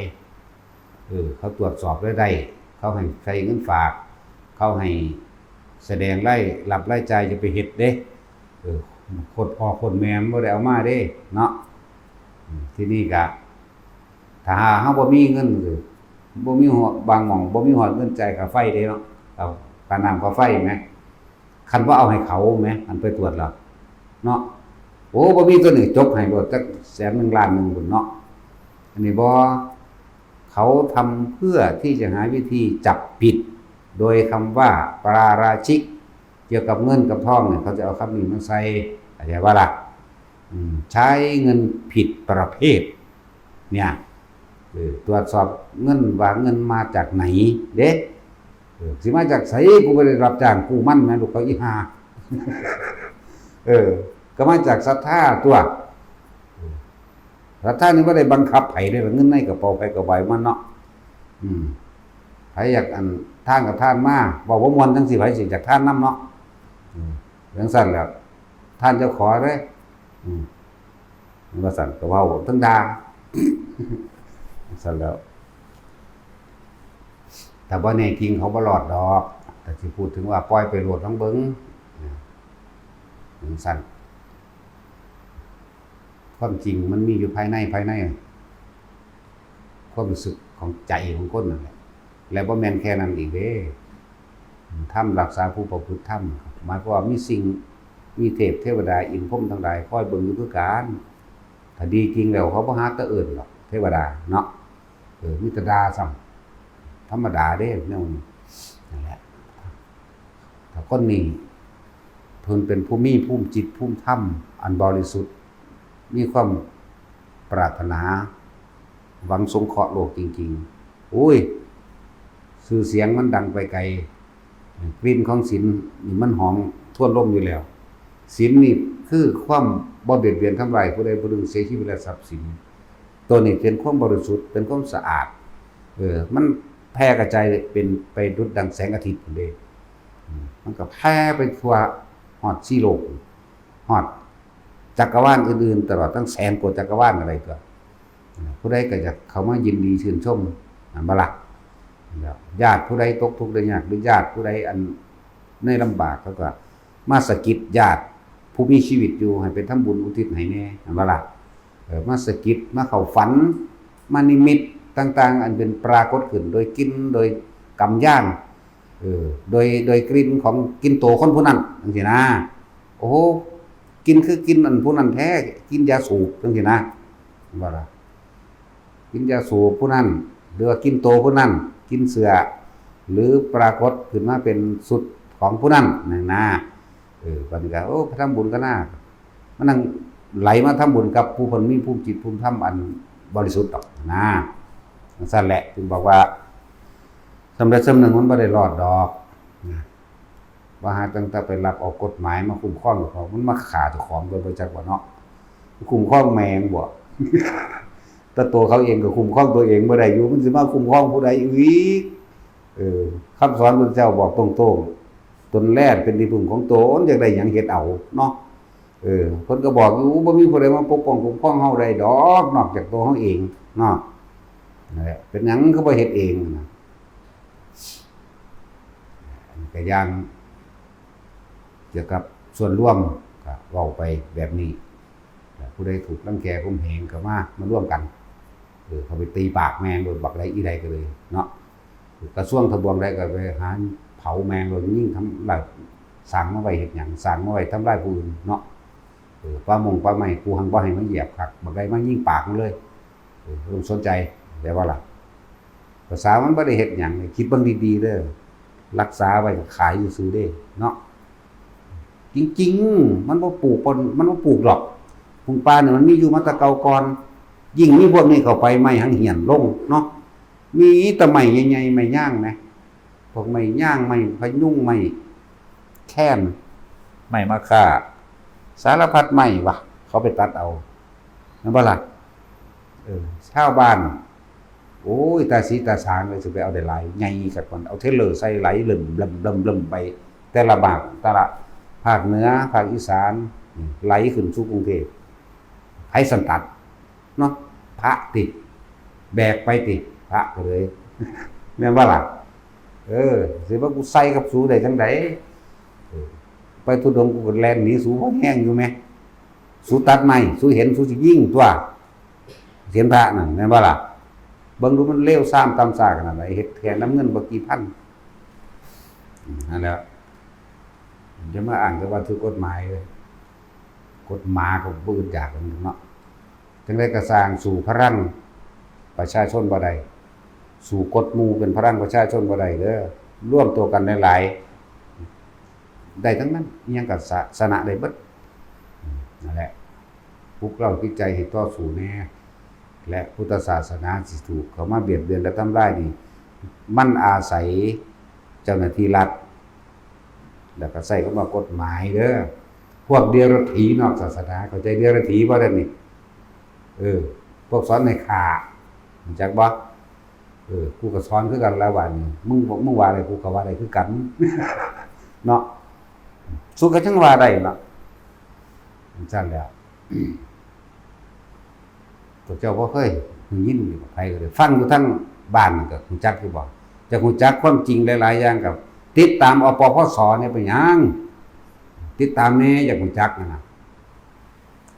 เออ เขาตรวจสอบรายได้ เขาให้ใส่เงินฝาก เขาให้แสดงรายรับรายจ่าย อย่าไปเฮ็ดเด้ เออ โคตรพ่อโคตรแม่มันบ่ได้เอามาเด้ เนาะ อืม ทีนี้ก็ ถ้าหากเฮาบ่มีเงิน เออ บ่มีฮอด บางหม่องบ่มีฮอดเงินจ่ายค่าไฟเด้เนาะ เอาค่าน้ำค่าไฟแหม คันบ่เอาให้เขาแหม อันไปตรวจแล้ว เนาะ โอ้ บ่มีตัวนี้ จกให้โลด จักแสนหนึ่ง ล้านหนึ่งพุ้นเนาะ อันนี้บ่ เขาทำเพื่อที่จะหาวิธีจับผิด โดยคำว่าปาราชิก เกี่ยวกับเงินกับทองเนี่ย เขาจะเอาคำนี้มาใส่ เข้าใจบ่ล่ะ อืม ใช้เงินผิดประเภท เนี่ย เออ ตรวจสอบเงินว่าเงินมาจากไหนเด้ เออ สิมาจากไส กูบ่ได้รับจ้างกู้มันแหม ลูกเขาอีห่า เออ ก็มาจากศรัทธาตั๊ว เออ ศรัทธานี่บ่ได้บังคับไผเด้ล่ะ เงินในกระเป๋าไผกระเป๋ามันเนาะ อืม ไผอยากอันทานก็ทานมา เว้าบ่ม่วนจั่งซี้ ไผสิอยากทานนำเนาะ อืม จั่งซั้นแหล้ว ทานเจ้าขอเด้ อืม ว่าซั่นก็เว้าเทิงด่า ซั่นแหล้ว ถ้าบ่แน่จริงเขาบ่รอดดอก แต่สิพูดถึงว่าปล่อยไปโลดลองเบิ่ง จั่งซั้น ความจริงมันมีอยู่ภายใน ภายใน ความรู้สึกของใจของคนนั่นแหละ และบ่แม่นแค่นั้นอีกเด้ ธรรมรักษาผู้ประพฤติธรรม หมายความว่ามีสิ่ง มีเทพเทวดาอินทร์พรหมทั้งหลายคอยเบิ่งอยู่คือกัน ถ้าดีจริงแล้วเขาบ่หาแต่เอิ้นดอก เทวดาเนาะ เออ มีแต่ด่าซ้ำ ธรรมดาเด้แนวนี้ นั่นแหละ ถ้าคนนี้เพิ่นเป็นผู้มีภูมิจิตภูมิธรรมอันบริสุทธิ์ มีความปรารถนาหวังสงเคราะห์โลกจริงๆ โอ้ย ชื่อเสียงมันดังไปไกล กลิ่นของศีลนี่มันหอมทวนลมอยู่แล้ว ศีลนี่คือความบ่เบียดเบียนทำลายผู้ใดผู้หนึ่งเสียชีวิตและทรัพย์สิน ตัวนี้เป็นความบริสุทธิ์ เป็นความสะอาด เออ มันแผ่กระจายเป็นไปดุจดังแสงอาทิตย์พู้นเด้ อืม มันก็แผ่ไปทั่วฮอดสี่โลก ฮอดจักรวาลอื่นๆ ตลอดทั้งแสนกว่าจักรวาลอะไรตัว ผู้ใดก็อยากเข้ามายินดีชื่นชม นั่นบ่ล่ะ ญาติผู้ใดตกทุกข์ได้ยาก หรือญาติผู้ใดอันในลำบาก เขาก็มาสะกิดญาติผู้มีชีวิตอยู่ให้ไปทำบุญอุทิศให้แหน่ นั่นบ่ล่ะ เออ มาสะกิด มาเข้าฝัน มานิมิตต่างๆ อันเป็นปรากฏขึ้นโดยกลิ่น โดยกำยาน เออ โดย โดยกลิ่นของกลิ่นโตคนผู้นั้น จั่งซี้นะ โอ้โห กลิ่นคือกลิ่นอันผู้นั้นแท้ กลิ่นยาสูบ จั่งซี้นะ ว่าล่ะ กลิ่นยาสูบผู้นั้น หรือว่ากลิ่นโตผู้นั้น กลิ่นเสื้อ หรือปรากฏขึ้นมาเป็นชุดของผู้นั้น นั่นนะ เออ บัดนี้ก็ โอ้ ไปทำบุญกันนะ มันนั่งไหลมาทำบุญกับผู้เพิ่นมีภูมิจิตภูมิธรรมอันบริสุทธิ์ดอกนะ จั่งซั้นแหละ จึงบอกว่า สำเร็จสำนึกมันบ่ได้รอดดอกนะ ว่าหาตั้งแต่ไปรับเอากฎหมายมาคุ้มครองเจ้าของ มันมาฆ่าเจ้าของโดยบ่จักว่าเนาะ คุ้มครองแม่งบ่ แต่ตัวเขาเองก็คุ้มครองตัวเองบ่ได้อยู่ มันสิมาคุ้มครองผู้ใดอีก เออ คำสอนพระเจ้าบอกตรงๆ ตนแลเป็นที่พึ่งของตน อยากได้หยังเฮ็ดเอาเนาะ เออ เพิ่นก็บอกอยู่ บ่มีผู้ใดมาปกป้องคุ้มครองเฮาได้ดอก นอกจากตัวเฮาเองเนาะ นั่นแหละ เป็นหยังคือบ่เฮ็ดเองนะ อันนี้ก็อย่างเกี่ยวกับส่วนรวมก็เว้าไปแบบนี้ ผู้ใดถูกรังแกข่มเหงก็มา มาร่วมกัน เออ เขาไปตีปากแม่งโลด บักใดอีใดก็เลยเนาะ กระทรวงทบวงใดก็ไปหาเผาแม่งโลด ยิงทำลาย สร้างมาไว้เฮ็ดหยัง สร้างมาไว้ทำลายผู้อื่นเนาะ เออ ป่ามงป่าไม้ กูหังบ่ให้มันเหยียบคัก บักใดมายิงปากมันเลย เออ บ่ต้องสนใจ แต่ว่าล่ะ ภาษามันบ่ได้เฮ็ดหยัง คิดเบิ่งดีๆเด้อ รักษาไว้ก็ขายซื่อๆเด้เนาะ จริงๆ มันบ่ปลูกปน มันบ่ปลูกดอก พุงป่าเนี่ยมันมีอยู่มาแต่เก่าก่อน ยิ่งมีพวกนี้เข้าไป ไม้หังเหี่ยนลงเนาะ มีแต่ไม้ใหญ่ๆ ไม้ย่างนะ พวกไม้ย่าง ไม้พะยุง ไม้แคน ไม้มะค่า สารพัดไม้วะ เขาไปตัดเอา แม่นบ่ล่ะ เออ ชาวบ้าน โอ้ย ตาสีตาสางเลย สิไปเอาได้หลาย ใหญ่คักปาน เอาเทรลเลอร์ใส่ไหลเริ่มเริ่มเริ่มเริ่มไป แต่ละภาค แต่ละภาคเหนือ ภาคอีสาน ไหลขึ้นสู่กรุงเทพ ไผสั่นตัด เนาะ พระติ แบกไปติ พระก็เลย แม่นบ่ล่ะ เออ สิว่ากูใส่กับสูได้จังใด เออ ไปธุดงค์กูก็แล่นหนีสูพอแห้งอยู่แหม สูตัดไม้ สูเห็น สูสิยิงตัว เห็นพระนั่น แม่นบ่ล่ะ เบิ่งดูมันเลวทรามต่ำซาขนาดใด เฮ็ดแค่น้ำเงินบ่กี่พัน อืม นั่นแหละ อย่ามาอ้างแต่ว่าถือกฎหมายเลย กฎหมาก็บ่อึดอยากกันเนาะ จังใดก็สร้างสู้พลังประชาชนบ่ได้ สู้กฎหมู่เป็นพลังประชาชนบ่ได้เด้อ รวมตัวกันหลายๆ ได้ทั้งนั้น อิหยังก็สะ ชนะได้เบิด นั่นแหละ ปลุกเร้าจิตใจให้ต่อสู้แหน่ และพุทธศาสนาสิถูกเข้ามาเบียดเบียนและทำลายนี่ มันอาศัยเจ้าหน้าที่รัฐ แล้วก็ใช้คำว่ากฎหมายเด้อ พวกเดรัจฉีนอกศาสนา เข้าใจเดรัจฉีบ่เดี๋ยวนี้ เออ พวกสอนให้ฆ่า รู้จักบ่ เออ กูก็สอนคือกันแล้วว่านี่ มึง มึงว่าอะไร กูก็ว่าอะไรคือกัน เนาะ สุก็จังว่าได้เนาะ จั่งซั่นแหล้ว พวกเจ้าบ่เคยได้ยินอยู่บ่ ไผก็ได้ฟังอยู่ทั้งบ้านนั่นก็รู้จักอยู่บ่ จะรู้จักความจริงหลายๆอย่างก็ติดตาม อปปส เนี่ยเป็นหยัง ติดตามแหน่ อยากรู้จักนั่นน่ะ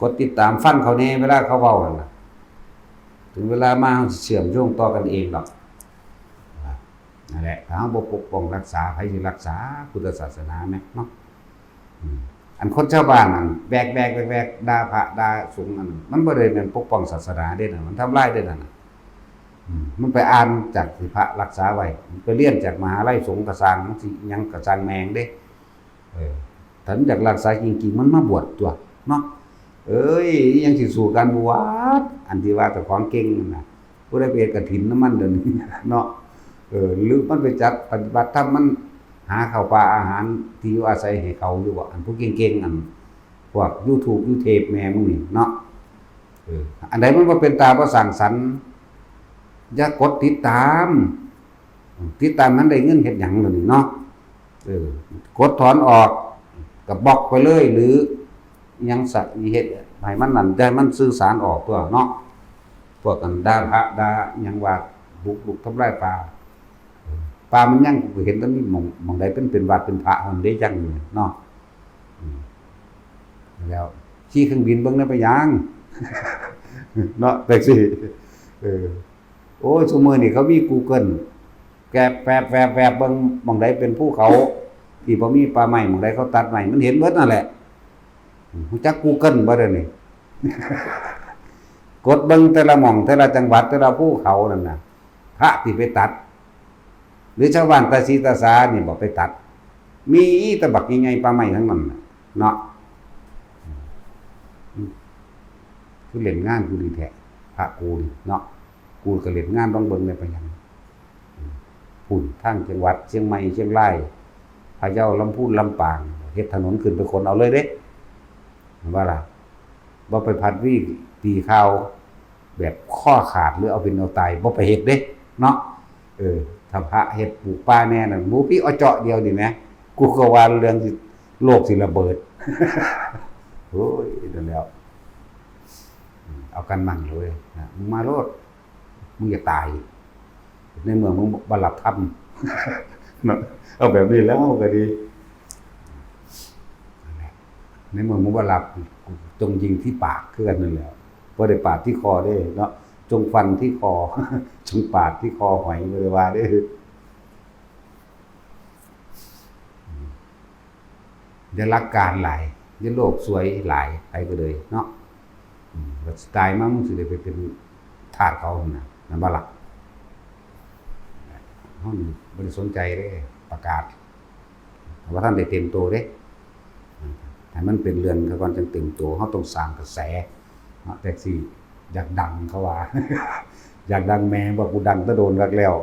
กดติดตามฟังเขาแหน่ เวลาเขาเว้านั่นน่ะ ถึงเวลามาเฮาสิเชื่อมโยงต่อกันเองดอก นั่นแหละ ถ้าเฮาบ่ปกป้องรักษา ไผสิรักษาพุทธศาสนาแหมเนาะ อืม อันคนชาวบ้านนั่นแบกๆๆๆ ด่าพระด่าสงฆ์นั่น มันบ่ได้แม่นปกป้องศาสนาเด้นั่น มันทำลายเด้นั่นน่ะ อืม มันไปอ่านจากที่พระรักษาไว้ มันไปเรียนจากมหาลัยสงฆ์ก็ซ่าง มันสิหยังก็ซ่างแม่งเด้ เออ ถ้ามันอยากรักษาจริงๆ มันมาบวชตัวเนาะ เอ้ย อิหยังสิสู้การบวช อันที่ว่าเจ้าของเก่งนั่นน่ะ ผู้ใดไปเฮ็ดกฐินนำมันเดี๋ยวนี้ เนาะ เออ หรือมันไปจัดปฏิบัติธรรม มันหาข้าวปลาอาหารที่อยู่อาศัยให้เขาอยู่บ่ อันผู้เก่งๆ อันพวกยูทูบยูเทปแม่มึงนี่เนาะ เออ อันใดมันบ่เป็นตาบ่สร้างสรรค์ อย่ากดติดตาม ติดตามมันได้เงินเฮ็ดหยังเดี๋ยวนี้เนาะ เออ กดถอนออก ก็บล็อกไปเลย หรือหยังซะ เฮ็ดให้มันนั่น อย่าให้มันสื่อสารออกตัวเนาะ พวกกันด่าพระด่าหยังว่าบุกรุกทำลายป่า ป่ามันยัง กูเห็นแต่มีหม่อง หม่องใดเป็น เป็นวัดเป็นพระมันได้ยังอยู่เนาะ อืม แล้วขี่เครื่องบินเบิ่งได้ไปหยัง เนาะ แท็กซี่ เออ โอ้ย ซุมื้อนี่เขามี Google แกรบแวบแวบแวบ เบิ่งหม่องใดเป็นภูเขา ที่บ่มีป่าไม้ หม่องใดเขาตัดไม้ มันเห็นเบิดนั่นแหละ รู้จัก Google บ่เดี๋ยวนี้ กดเบิ่งแต่ละหม่อง แต่ละจังหวัด แต่ละภูเขานั่นน่ะ พระที่ไปตัด หรือชาวบ้านตาสีตาสานี่บ่ไปตัด มีแต่บักใหญ่ๆ ป่าไม้ทั้งนั้นน่ะ เนาะ อืม คือเล่นงานกูดีแท้ พระกูนี่เนาะ กูก็เล่นงานลองเบิ่งแหน่ไปหยัง อืม พุ้นทางจังหวัดเชียงใหม่ เชียงราย พะเยา ลำพูน ลำปาง เฮ็ดถนนขึ้นไปขนเอาเลยเด้ ว่าล่ะ บ่ไปพัดวีตีข่าวแบบคอขาดหรือเอาเป็นเอาตาย บ่ไปเฮ็ดเด้ เนาะ เออ ถ้าพระเฮ็ดปลูกป่าแน่นั่น หมู่พี่อเจาะเดียวนี่แหม กูก็ว่าเรื่องสิ โลกสิระเบิด โอ้ย นั่นแล้ว อืม เอากันมั่งเลยนะ มึงมาโลด มึงอย่าตาย ในเมื่อมึงบ่หลับธรรม เนาะ เอาแบบนี้แล้วก็ดี ในเมื่อมึงบ่หลับ จงยิงที่ปากคือกันนั่นแหละ บ่ได้ปาดที่คอเด้เนาะ จงฟันที่คอ จงปาดที่คอหอย บ่ได้ว่าเด้ อย่าหลักการหลาย อย่าโลกสวยหลาย ไปก็เลยเนาะ อืม ว่าสิตายมา มึงสิได้ไปเป็นทาสเขาหั่นน่ะ นั่นบ่ล่ะ เฮานี่บ่ได้สนใจเด้ ประกาศ ว่าทันได้เต็มโตเด้ ให้มันเป็นเรื่องซะก่อนจั่งเต็มโต เฮาต้องสร้างกระแส เนาะ แท็กซี่ อยากดังเขาว่า อยากดังแม่ง ว่ากูดังแต่โดนคักแล้ว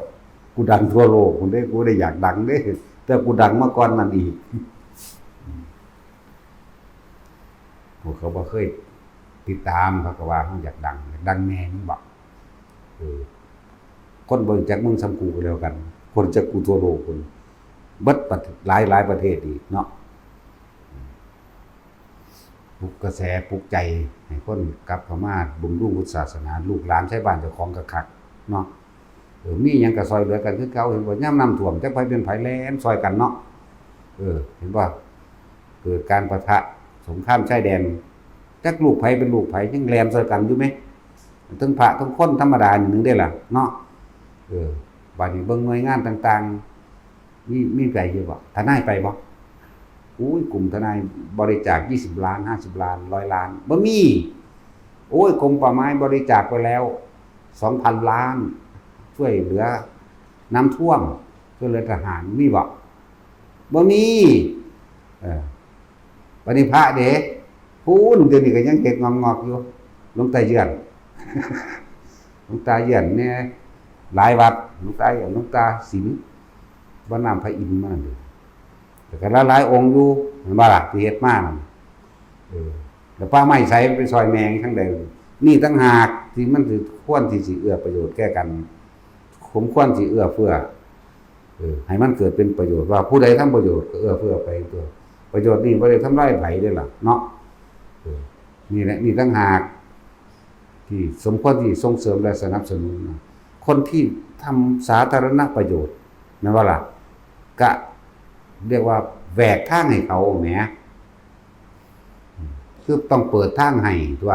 กูดังทั่วโลกพุ้นเด้ กูได้อยากดังเด้ แต่กูดังมาก่อนนั่นอีก พวกเขาบ่เคยติดตาม เขาก็ว่า "มึงอยากดัง อยากดังแม่มึงบ่" เออ คนบ่รู้จักมึงส่ำกูก็แล้วกัน คนรู้จักกูทั่วโลกพุ้น เบิดประเทศ หลายหลายประเทศอีกเนาะ ปลุกกระแสปลุกใจให้คนกลับเข้ามาบำรุงพุทธศาสนา ลูกหลานไทบ้านเจ้าของก็คักเนาะ เออ มีหยังก็ซอยเหลือกันคือเก่า เห็นบ่ ยามน้ำท่วม จักไผเป็นไผแล่นซอยกันเนาะ เออ เห็นบ่ เกิดการปะทะสงครามชายแดน จักลูกไผเป็นลูกไผ ยังแล่นซอยกันอยู่ไหม ทั้งพระทั้งคนธรรมดานี่หนึ่งได้ล่ะเนาะ เออ บัดนี้เบิ่งหน่วยงานต่างๆ มี มีไปอยู่บ่ ทนายไปบ่ อุ้ย กลุ่มทนายบริจาค ยี่สิบล้าน ห้าสิบล้าน ร้อยล้าน บ่มี โอ้ย กรมป่าไม้บริจาคไปแล้ว สองพันล้าน ช่วยเหลือน้ำท่วม ช่วยเหลือทหาร มีบ่ บ่มี เออ บัดนี้พระเด้ พู้น เดี๋ยวนี้ก็ยังเฮ็ดงอกๆอยู่ หลวงตาเยื่อน หลวงตาเยื่อนเนี่ย หลายวัด หลวงตาเยื่อน หลวงตาสิม วัดน้ำพระอินทร์มานั่นเด้ แต่ก็หลายๆองค์อยู่ เห็นบ่ล่ะ ที่เฮ็ดมานั่น เออ แล้วป่าไม้ไสไปซอยแม่งทางใด นี่ต่างหากที่มันสิควรที่สิเอื้อประโยชน์แก่กัน สมควรสิเอื้อเฟื้อ เออ ให้มันเกิดเป็นประโยชน์ ว่าผู้ใดทำประโยชน์ก็เอื้อเฟื้อไปตัว ประโยชน์นี่บ่ได้ทำลายไผเด้ล่ะเนาะ เออ นี่แหละ นี่ต่างหาก ที่สมควรที่ส่งเสริมและสนับสนุนนะ คนที่ทำสาธารณประโยชน์ แม่นบ่ล่ะ ก็เรียกว่าแหวกทางให้เขาแหม คือต้องเปิดทางให้ตัว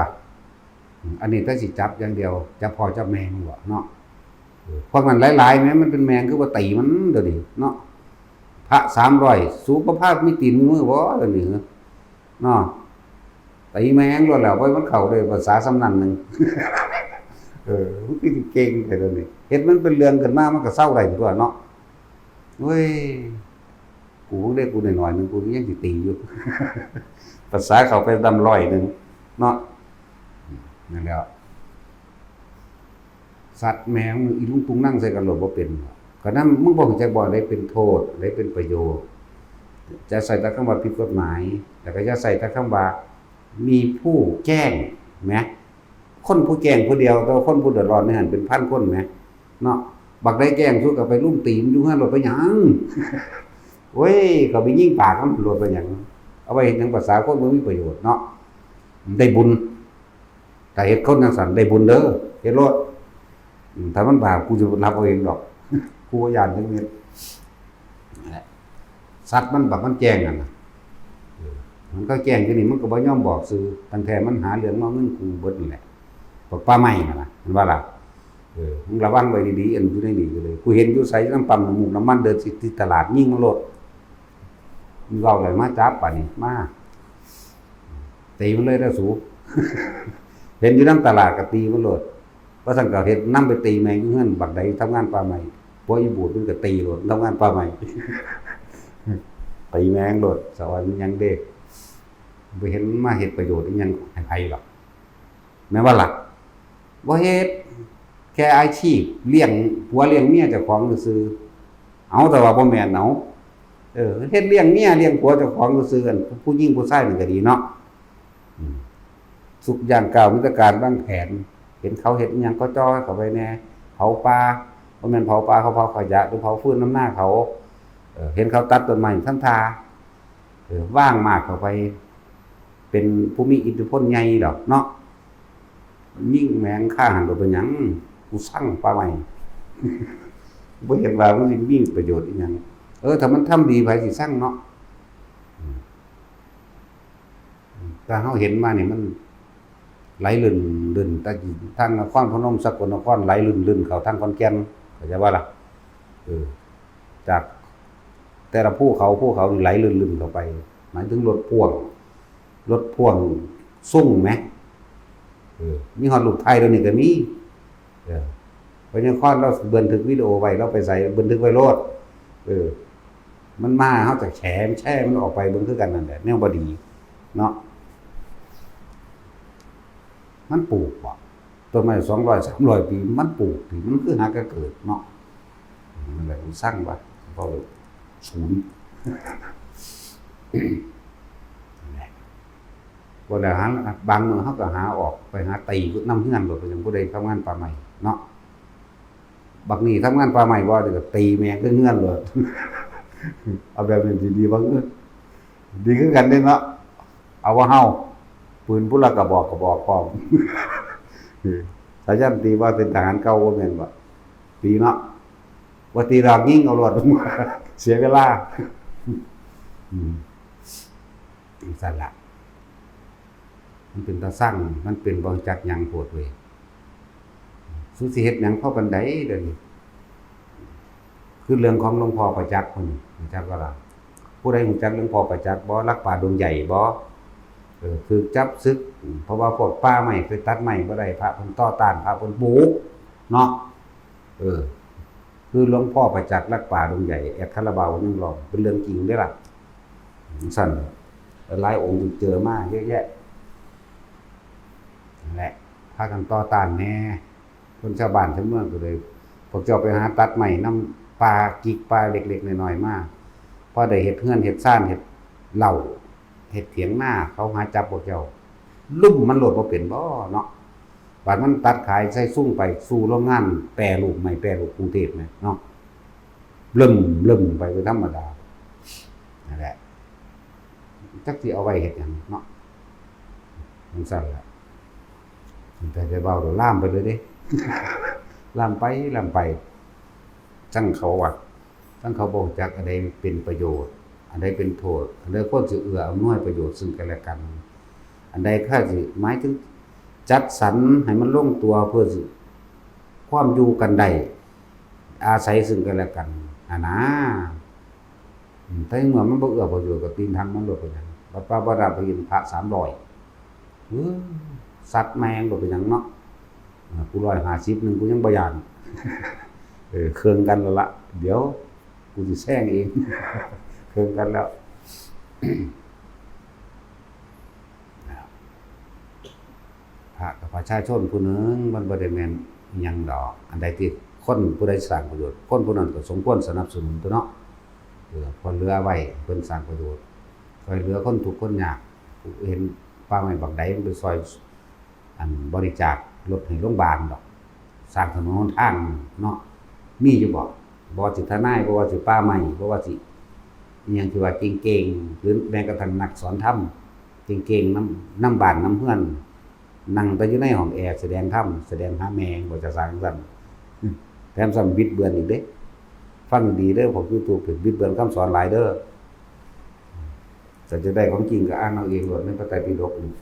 อันนี้ถ้าสิจับอย่างเดียว จับพ่อจับแม่มันบ่เนาะ เออ พวกนั้นหลายๆแหม มันเป็นแมง คือว่าตีมันเดี๋ยวนี้เนาะ พระสามร้อย สูบประพาสมีตีนมีมือบ่เดี๋ยวนี้ เนาะ ตีแม่งโลดแล้ว บ่ให้มันเข้าด้วยภาษาสำนันหนึ่ง เออ มันคือสิเก่งแท้เดี๋ยวนี้ เฮ็ดมันเป็นเรื่องขึ้นมา มันก็เซาได้ตัวเนาะ เว้ย กูเพิ่งได้กูหน่อยๆหนึ่ง กูยังสิตีอยู่ ภาษาเข้าไปดำร้อยหนึ่ง เนาะ นั่นแหละ สัตว์แม่ง อีลุงตุงนั่งใส่กันโลดบ่เป็น ก็นำ มึงบ่รู้จักบ่ ได้เป็นโทษ ได้เป็นประโยชน์ จะใส่แต่คำว่าผิดกฎหมาย แล้วก็จะใส่แต่คำว่ามีผู้แจ้ง แหม คนผู้แจ้งผู้เดียว แต่ว่าคนผู้เดือดร้อนในหั้นเป็นพันคนแหม เนาะ บักใดแจ้งสุดก็ไปลุมตีมันอยู่เฮือนโลด ไปหยัง โอ้ย เขาไปยิงปากมันโลด ไปหยัง เอาไว้เฮ็ดหยัง ภาษาคนบ่มีประโยชน์เนาะ ได้บุญ ถ้าเฮ็ดคนจั่งซั้นได้บุญเด้อ เฮ็ดโลด อืม ถ้ามันบาป กูสิรับเอาเองดอก กูบ่ย้านจักเม็ด นั่นแหละ สัตว์มันบักมันแจ้งนั่นน่ะ เออ มันก็แจ้งอยู่นี่ มันก็บ่ยอมบอกซื่อ ตั้งแต่มันหาเรื่องเอาเงินกูเบิดนั่นแหละ บักป่าไม้นั่นน่ะ เห็นบ่ล่ะ เออ มึงระวังไว้ดีๆ อันอยู่ในนี่ก็เลย กูเห็นอยู่ไส น้ำปั๊มน้ำมูกน้ำมัน เดินสิติดตลาด ยิงมันโลด มึงเว้าเลย มาจับป่านนี้ มา ตีมันเลยเด้อสู เห็นอยู่นำตลาดก็ตีมันโลด ว่าซั่นก็เฮ็ดนำไปตีแม่งอยู่เฮือน บักใดทำงานป่าไม้ พวกอีบูดมันก็ตีโลด ทำงานป่าไม้ ตีแม่งโลด สะออนมันหยังเด้ บ่เห็นมันมาเฮ็ดประโยชน์อีหยังให้ไผหรอก แม่นบ่ล่ะ บ่เฮ็ด แค่อาชีพเลี้ยงผัวเลี้ยงเมียเจ้าของซื่อๆ เอา แต่ว่าบ่แม่น เอา เออ เฮ็ดเลี้ยงเมียเลี้ยงผัวเจ้าของซื่อๆ อันผู้หญิงผู้ชายนั่นก็ดีเนาะ อืม ทุกย่างก้าวมีแต่การวางแผน เห็นเขาเฮ็ดอิหยังก็จ่อเข้าไปแหน่ เผาป่า บ่แม่นเผาป่า เขาเผาขยะ หรือเผาฟืนนำนาเขา เออ เห็นเขาตัดต้นไม้ทำท่า เออ วางหมากเข้าไป เป็นผู้มีอิทธิพลใหญ่ดอกเนาะ มันยิงแม่งฆ่าหันโลด เป็นหยัง กูซังป่าไม้ บ่เห็นว่ามันสิมีประโยชน์อีหยัง เออ ถ้ามันทำดี ไผสิซังเนาะ อืม แต่เฮาเห็นมานี่มันไหลลื่นๆ แต่ทางนครพนม สกลนคร ไหลลื่นๆ เข้าทางขอนแก่น เข้าใจบ่ล่ะ เออ จากแต่ละภูเขา ภูเขานี่ไหลลื่นๆ เข้าไป หมายถึงรถพ่วง รถพ่วงส่งแหม เออ มีฮอดรูปถ่ายเดี๋ยวนี้ก็มี เออ พญาคอนเราบันทึกวิดีโอไว้ เราไปใส่บันทึกไว้โลด เออ มันมา เฮาจะแฉมัน แชร์มันออกไปเบิ่งคือกันนั่นแหละ แนวบ่ดีเนาะ มันปลูกบ่ ต้นไม้สองร้อย สามร้อยปี มันปลูกติ มันคือหากะเกิดเนาะ นั่นแหละ กูซังว่า เพราะศูนย์ นั่นแหละ บ่ได้หา บางมื้อเฮาก็หาออกไปหาตีนำเฮือนโลด เป็นหยังผู้ใดทำงานป่าไม้เนาะ บักนี่ทำงานป่าไม้บ่ เดี๋ยวก็ตีแม่งคือเฮือนโลด เอาแบบนี้ดีๆ บ่ เออ ดีคือกันเด้เนาะ เอาบ่เฮา ปืนผู้ละกระบอก กระบอกพร้อม สายันตีว่าเป็นทหารเก่าบ่แม่นบ่ ตีเนาะ ว่าตีดอกยิงเอาโลด เสียเวลา อืม จั่งซั้นล่ะ มันเป็นตาซัง มันเป็นบ่จักหยังโพดเว้ย สูสิเฮ็ดหยังพอปานใดเดี๋ยวนี้ คือเรื่องของหลวงพ่อประจักษ์พุ่น รู้จักบ่ล่ะ ผู้ใดรู้จักหลวงพ่อประจักษ์บ่ วัดป่าดงใหญ่บ่ เออ ถูกจับสึก เพราะว่าพวกป่าไม้ไปตัดไม้บ่ได้ พระเพิ่นต่อต้าน พระเพิ่นปลูก เนาะ เออ คือหลวงพ่อประจักษ์ วัดป่าดงใหญ่ แอดคาราบาวยังร้อง เป็นเรื่องจริงเด้อล่ะ จั่งซั้น หลายองค์เจอมาเยอะแยะ นั่นแหละ พากันต่อต้านแหน่ คนชาวบ้านชาวเมืองก็เลย พวกเจ้าไปหาตัดไม้นำป่ากิกป่าเล็กๆน้อยๆมา พอได้เฮ็ดเฮือนเฮ็ดซาน เฮ็ดเล้า เฮ็ดเถียงนา เขาหาจับพวกเจ้า ลุ่มมันโลดบ่เป็นบ่เนาะ บาดมันตัดขายใส่ซุงไปสู่โรงงานแปรรูปไม้แปรรูปกรุงเทพฯแหมเนาะ เริ่มเริ่มไปเป็นธรรมดา นั่นแหละ จักสิเอาไว้เฮ็ดหยังเนาะ จั่งซั้นล่ะ แต่จะเว้าเดี๋ยวลามไปเลยเด้ ลามไป ลามไป จั่งเขาว่า จั่งเขาบ่รู้จักอันใดเป็นประโยชน์ อันใดเป็นโทษ อันใดควรสิเอื้ออำนวยประโยชน์ซึ่งกันและกัน อันใดควรสิ หมายถึงจัดสรรให้มันลงตัวเพื่อสิ ความอยู่กันได้ อาศัยซึ่งกันและกัน หั้นนะ อืม แต่เมื่อมันบ่เอื้อประโยชน์ก็ตีนทางมันโลดเป็นหยัง บัดว่าบ่ได้ไปยืมพระสามร้อย เออ ซัดแม่งโลดเป็นหยังเนาะ อ่า กูร้อยห้าสิบหนึ่งกูยังบ่ย่าน เออ เคืองกันแล้วละ เดี๋ยวกูสิแซงเอง เคืองกันแล้ว พระกับประชาชนผู้หนึ่งมันบ่ได้แม่นอิหยังดอก อันใดที่คนผู้ใดสร้างประโยชน์ คนผู้นั้นก็สมควรสนับสนุนตั๊วเนาะ เออ พอเหลือไว้เพิ่นสร้างประโยชน์ ช่วยเหลือคนทุกข์คนยาก เห็นป่าไม้บักใดมันไปซอย อันบริจาครถให้โรงพยาบาลดอก สร้างถนนหนทางเนาะ มีอยู่บ่ บ่ว่าสิทนาย บ่ว่าสิป่าไม้ บ่ว่าสิอิหยังที่ว่าเก่งๆ หรือแม้กระทั่งนักสอนธรรม เก่งๆ นำ นำบ้านนำเฮือน นั่งแต่อยู่ในห้องแอร์แสดงธรรม แสดงหาแม่ง บ่จะสร้างซั่น แถมซ้ำบิดเบือนอีกเด้ ฟังดีเด้อ พวกยูทูบ บิดเบือนคำสอนหลายเด้อ ถ้าจะได้ของจริงก็อ่านเอาเองโลดในพระไตรปิฎกนี่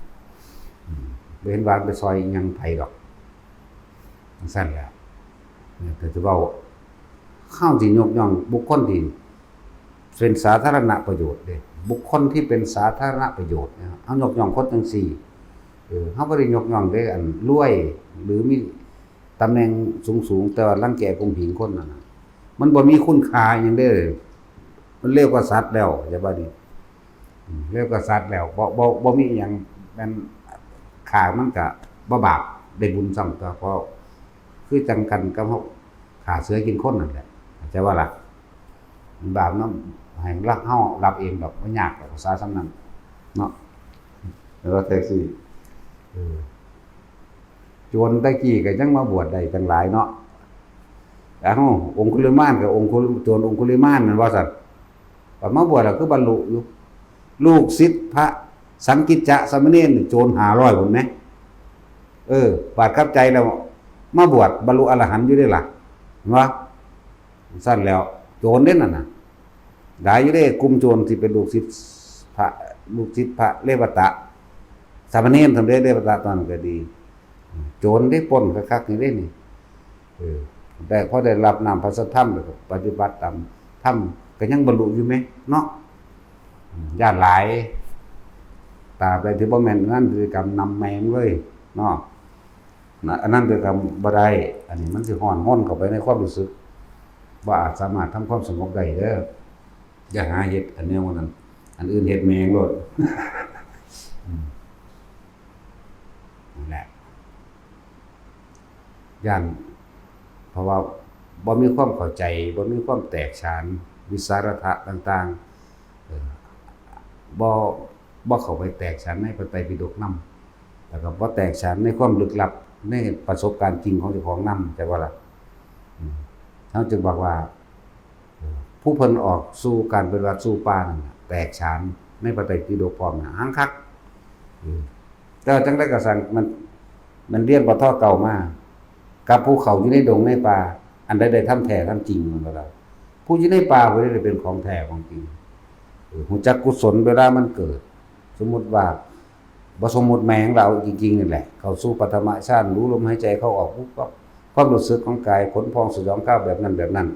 อืม บ่เห็นว่าไปซอยอิหยังไผดอก จั่งซั้นแหละ เนี่ย ก็จะเว้า เฮาสิยกย่องบุคคลที่เป็นสาธารณประโยชน์เด้ บุคคลที่เป็นสาธารณประโยชน์เนี่ย เฮายกย่องคนจั่งซี้ เออ เฮาบ่ได้ยกย่องเด้ อันรวย หรือมีตำแหน่งสูงๆ แต่ว่ารังแกข่มเหงคนนั่นน่ะ มันบ่มีคุณค่าอิหยังเด้ มันเลวกว่าสัตว์แล้ว อย่าว่านี่ อืม เลวกว่าสัตว์แล้ว บ่ บ่ บ่มีอิหยัง แม่นฆ่ามันก็บ่บาป ได้บุญซ้ำตั๊ว เพราะคือจั่งกันกับเฮาฆ่าเสือกินคนนั่นแหละ เข้าใจบ่ล่ะ บาปนำ ให้รักเฮารับเองดอก บ่ยากดอก ภาษาส่ำนั้นเนาะ แล้วแท็กซี่ เออ โจรแต่กี้ก็ยังมาบวชได้ตั้งหลายเนาะ เอ้า องคุลิมานก็องคุ โจรองคุลิมานนั่นว่าซั่น บัดมาบวชแล้วคือบรรลุอยู่ ลูกศิษย์พระสังกิจจะสามเณรนี่โจรห้าร้อยพุ้นแหม เออ บาดกลับใจแล้ว มาบวชบรรลุอรหันต์อยู่เด้ล่ะ เห็นบ่ ซั่นแล้ว โจรเด้นั่นน่ะ หลายอยู่เด้ กลุ่มโจรที่เป็นลูกศิษย์พระ ลูกศิษย์พระเรวัตะ สามเณรสำเร็จเรวัตะตอนนั้นก็ดี โจรได้ปล้นคักๆ นี่เด้นี่ เออ ได้ พอได้รับน้ำพระสัทธรรมแล้วก็ปฏิบัติตามธรรม ก็ยังบรรลุอยู่แหมเนาะ อืม ย้านหลาย ตราบใดที่บ่แม่นอนันตริยกรรมนำแม่งเลยเนาะ นะ อนันตริยกรรมบ่ได้ อันนี้มันสิฮ้อนฮนเข้าไปในความรู้สึก บ่อาจสามารถทำความสงบได้เด้อ อย่าหาเฮ็ดอันแนวนั้น อันอื่นเฮ็ดแม่งโลด อืม นั่นแหละ ย้าน เพราะว่าบ่มีความเข้าใจ บ่มีความแตกฉาน วิสาทะต่างๆ เออ บ่ บ่เข้าไปแตกฉานในพระไตรปิฎกนำ แล้วก็บ่แตกฉานในความลึกลับ ในประสบการณ์จริงของเจ้าของนำ เข้าใจบ่ล่ะ อืม เฮาจึงบอกว่า เออ ผู้เพิ่นออกสู่การปฏิบัติสู่ป่านั่นน่ะ แตกฉานในพระไตรปิฎกพร้อมน่ะ หังคัก เออ แต่ว่าจั่งใดก็ซ่าง มัน มันเรียน ปท เก้า มา กับผู้เข้าอยู่ในดงในป่า อันใดได้ธรรมแท้ธรรมจริง มันก็ได้ ผู้อยู่ในป่าผู้ใดได้เป็นของแท้ของจริง เออ รู้จักกุศลเวลามันเกิด สมมุติว่า บ่สมมุติ แม่นของเราจริงๆ นี่แหละ เข้าสู่ปฐมฌาน รู้ลมหายใจเข้าออกปุ๊บ ก็ความรู้สึกของกาย ขนพองสยองกราวแบบนั้นแบบนั้น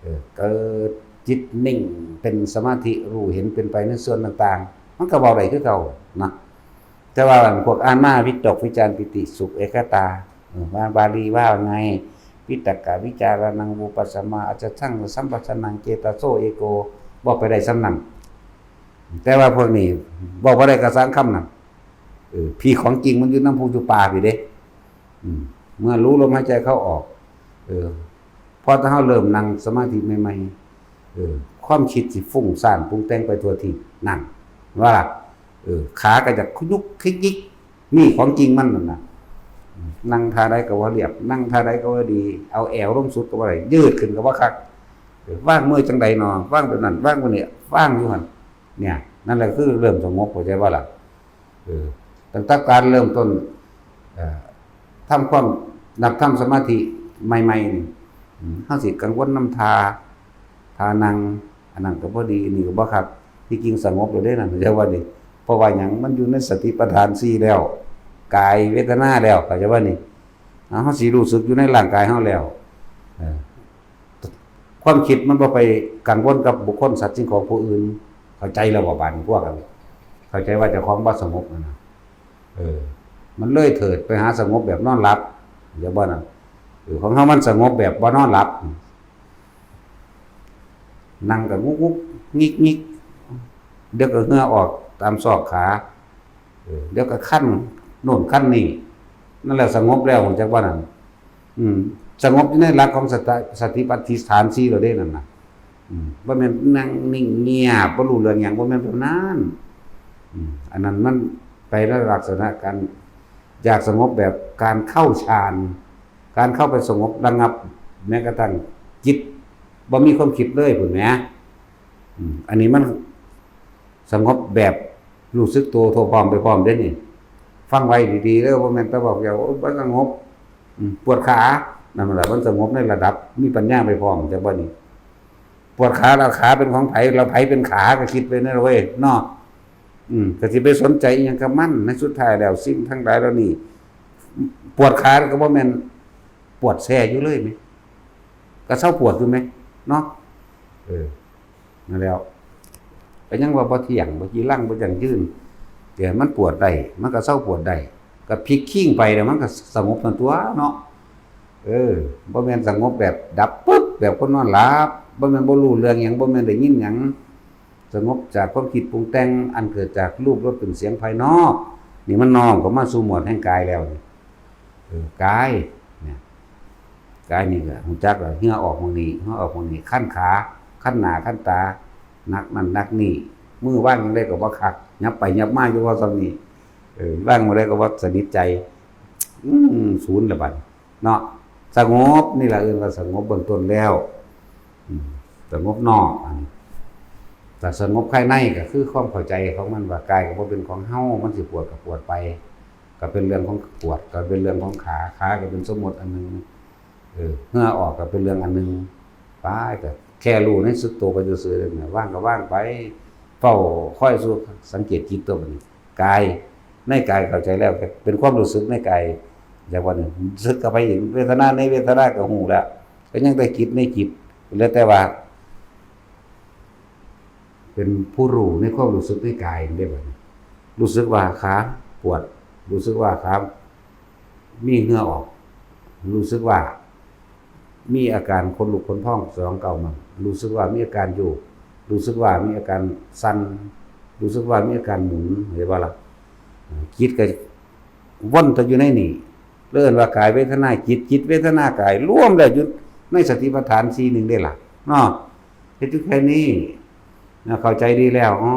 เออ เกิดจิตนิ่ง เป็นสมาธิ รู้เห็นเป็นไปในส่วนต่างๆ มันก็เว้าได้คือเก่านะ แต่ว่าพวกอ่านมา วิตก วิจาร ปีติ สุข เอกคตา เออ ว่าบาลีว่าไง วิตกวิจารณัง วิปัสสมา อัจฉริยัง สัมปชัญญัง เจตโส เอโก บอกไปได้ส่ำนั้น แต่ว่าพวกนี้บอกบ่ได้กระสังคำนั้น เออ พี่ของจริงมันอยู่นำผู้อยู่ป่าพี่เด้ อืม เมื่อรู้ลมหายใจเข้าออก เออ พอถ้าเราเริ่มนั่งสมาธิใหม่ๆ เออ ความคิดสิฟุ้งซ่านปรุงแต่งไปทั่วทีบ นั่น ว่าล่ะ เออ ขาก็จะขยุกขยิก นี่ของจริงมันนั่นน่ะ นั่งท่าใดก็ว่าเรียบ นั่งท่าใดก็ว่าดี เอาแอวลงสุดก็ว่าได้ ยืดขึ้นก็ว่าคัก เออ วางมือจั่งใดหนอ วางแบบนั้น วางแบบนี้ วางอยู่หั่น เนี่ย นั่นแหละคือเริ่มสงบ เข้าใจบ่ล่ะ เออ ตั้งแต่การเริ่มต้น เอ่อ ทำความ นับทำสมาธิใหม่ๆ นี่ อืม เฮาสิกังวลนำท่า ท่านั่ง อันนั้นก็บ่ดี อันนี้ก็บ่คัก ที่จริงสงบแล้วเด้นั่น เข้าใจบ่นี่ เพราะว่าหยัง มันอยู่ในสติปัฏฐานสี่แล้ว กายเวทนาแล้ว เข้าใจบ่นี่ อ่า เฮาสิรู้สึกอยู่ในร่างกายเฮาแล้ว เออ ความคิดมันบ่ไปกังวลกับบุคคลสัตว์สิ่งของผู้อื่น เข้าใจแล้วบ่บาดนี้พวกกัน เข้าใจว่าเจ้าของบ่สงบนั่นน่ะ เออ มันเลยเถิดไปหาสงบแบบนอนหลับ อย่าบ่นั่น เออ ของเฮามันสงบแบบบ่นอนหลับ นั่งก็งุกงุกงิกงิก เดี๋ยวก็เหงื่อออกตามซอกขา เออ เดี๋ยวก็คันโน่นคันนี่ นั่นแหละสงบแล้ว รู้จักบ่นั่น อืม สงบอยู่ในหลักของสติ สติปัฏฐานสี่แล้วเด้นั่นน่ะ อืม บ่แม่นนั่งนิ่งเงียบ บ่รู้เรื่องหยัง บ่แม่นแบบนั้น อืม อันนั้นมันไปในลักษณะการ อยากสงบแบบการเข้าฌาน การเข้าไปสงบระงับ แม้กระทั่งจิตบ่มีความคิดเลยพู้นแหม อืม อันนี้มันสงบแบบรู้สึกตัวทั่วพร้อมไปพร้อมเด้นี่ ฟังไว้ดีๆเด้อ บ่แม่นแต่บอกเดียว โอ้ย บ่สงบ อืม ปวดขา นั่นแหละ มันสงบในระดับมีปัญญาไปพร้อม จักบ่นี่ ปวดขา แล้วขาเป็นของไผ แล้วไผเป็นขา ก็คิดไปนั่นเว้ย เนาะ อืม ก็สิไปสนใจอิหยังกับมัน ในสุดท้ายแล้ว สิ่งทั้งหลายเหล่านี้ ปวดขาก็บ่แม่นปวดแซ่อยู่เลยแหม ก็เซาปวดอยู่แหม เนาะ เออ นั่นแหล้ว ก็ยังว่าบ่เที่ยง บ่จีรัง บ่ยั่งยืน แต่มันปวดได้ มันก็เซาปวดได้ ก็พลิกคิงไปแล้วมันก็สงบนั่นตั๊วเนาะ เออ บ่แม่นสงบแบบดับปึ๊บ แบบคนนอนหลับ บ่แม่นบ่รู้เรื่องหยัง บ่แม่นได้ยินหยัง สงบจากความคิดปรุงแต่งอันเกิดจากรูปรสกลิ่นเสียงภายนอก นี่มันน้อมเข้ามาสู่หมวดแห่งกายแล้วนี่ เออ กาย เนี่ย กายนี่ก็รู้จักแล้ว เหงื่อออกหม่องนี้ เหงื่อออกหม่องนี้ คันขา คันหน้า คันตา หนักนั่นหนักนี่ มือวางจั่งใดก็บ่คัก ยับไปยับมาอยู่ว่าซ่ำนี้ เออ วางบ่ได้ก็บ่สนิทใจ อืม ศูนย์ละบัด เนาะ สงบนี่ล่ะ เอิ้นว่าสงบเบื้องต้นแล้ว อืม สงบนอก อันนี้ แต่สงบภายในก็คือความเข้าใจของมันว่ากายก็บ่เป็นของเฮา มันสิปวดก็ปวดไป ก็เป็นเรื่องของปวด ก็เป็นเรื่องของขา ขาก็เป็นสมมุติอันหนึ่ง เออ เหงื่อออกก็เป็นเรื่องอันหนึ่ง ไป ก็แค่รู้ในสึกตัวไปซื่อๆ นั่นน่ะ ว่างก็ว่างไป เฝ้าคอยสู่สังเกตจิตตัวบัดนี้ กาย ในกายเข้าใจแล้ว เป็นความรู้สึกในกาย จากวันนี้ สึกเข้าไปอีก เวทนาในเวทนาก็ฮู้แล้ว ก็ยังแต่จิตในจิต แล้วแต่ว่า เป็นผู้รู้ในความรู้สึกในกายเด้บัดนี้ รู้สึกว่าขาปวด รู้สึกว่าขามีเหงื่อออก รู้สึกว่ามีอาการขนลุกขนพองสยองกราวมา รู้สึกว่ามีอาการโยก รู้สึกว่ามีอาการสั่น รู้สึกว่ามีอาการหมุน เห็นบ่ล่ะ จิตก็วนแต่อยู่ในนี่ เอิ้นว่ากายเวทนาจิต จิตเวทนากาย รวมแล้วอยู่ในสติปัฏฐานสี่หนึ่งเด้ล่ะ เนาะ เฮ็ดอยู่แค่นี้นะ เข้าใจดีแล้ว อ๋อ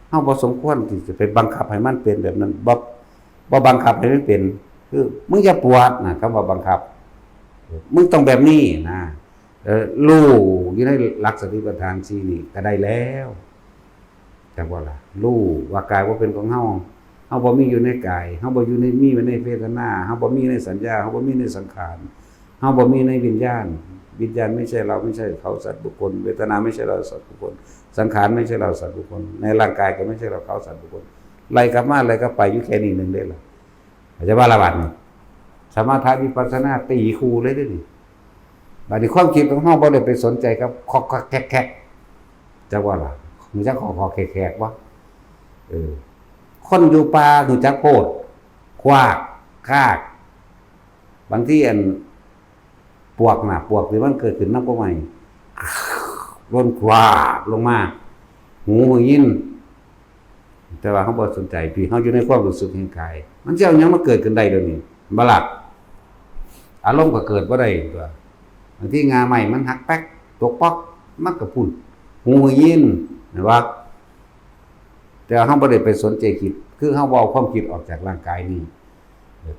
เฮาบ่สมควรที่จะไปบังคับให้มันเป็นแบบนั้น บ่ บ่บังคับให้มันเป็น คือ มึงอย่าปวดนะ คำว่าบังคับ มึงต้องแบบนี้นะ เออ รู้อยู่ในหลักสติปัฏฐานสี่นี่ก็ได้แล้ว จักว่าล่ะ รู้ว่ากายบ่เป็นของเฮา เฮาบ่มีอยู่ในกาย เฮาบ่อยู่ใน มีไว้ในเวทนา เฮาบ่มีในสัญญา เฮาบ่มีในสังขาร เฮาบ่มีในวิญญาณ วิญญาณไม่ใช่เรา ไม่ใช่เขา สัตว์บุคคล เวทนาไม่ใช่เรา สัตว์บุคคล สังขารไม่ใช่เรา สัตว์บุคคล ในร่างกายก็ไม่ใช่เรา เขา สัตว์บุคคล ไล่กลับมา ไล่กลับไปอยู่แค่นี้หนึ่งเด้ล่ะ เข้าใจบ่ล่ะบัดนี้ สมถะวิปัสสนาตีคู่เลยเด้นี่ บัดนี้ความคิดของเฮาบ่ได้ไปสนใจกับคอกๆแคกๆ จักว่าล่ะ รู้จักคอกๆแคกๆบ่ เออ คนอยู่ป่ารู้จักโพด คว้าก คาก บางทีอัน ปวกน่ะ ปวกที่มันเกิดขึ้นนำกกไม้ หล่นคว้ากลงมา หูได้ยิน แต่ว่าเฮาบ่สนใจ พี่ เฮาอยู่ในความรู้สึกแห่งกาย มันสิเอาหยังมาเกิดขึ้นได้เดี๋ยวนี้ บ่ล่ะ อารมณ์ก็เกิดบ่ได้ตั๊ว บางทีง่าไม้มันหักแป๊ก ตกป๊อก มันก็พูด หูได้ยิน เห็นบ่ แต่ว่าเฮาบ่ได้ไปสนใจคิด คือเฮาบ่เอาความคิดออกจากร่างกายนี้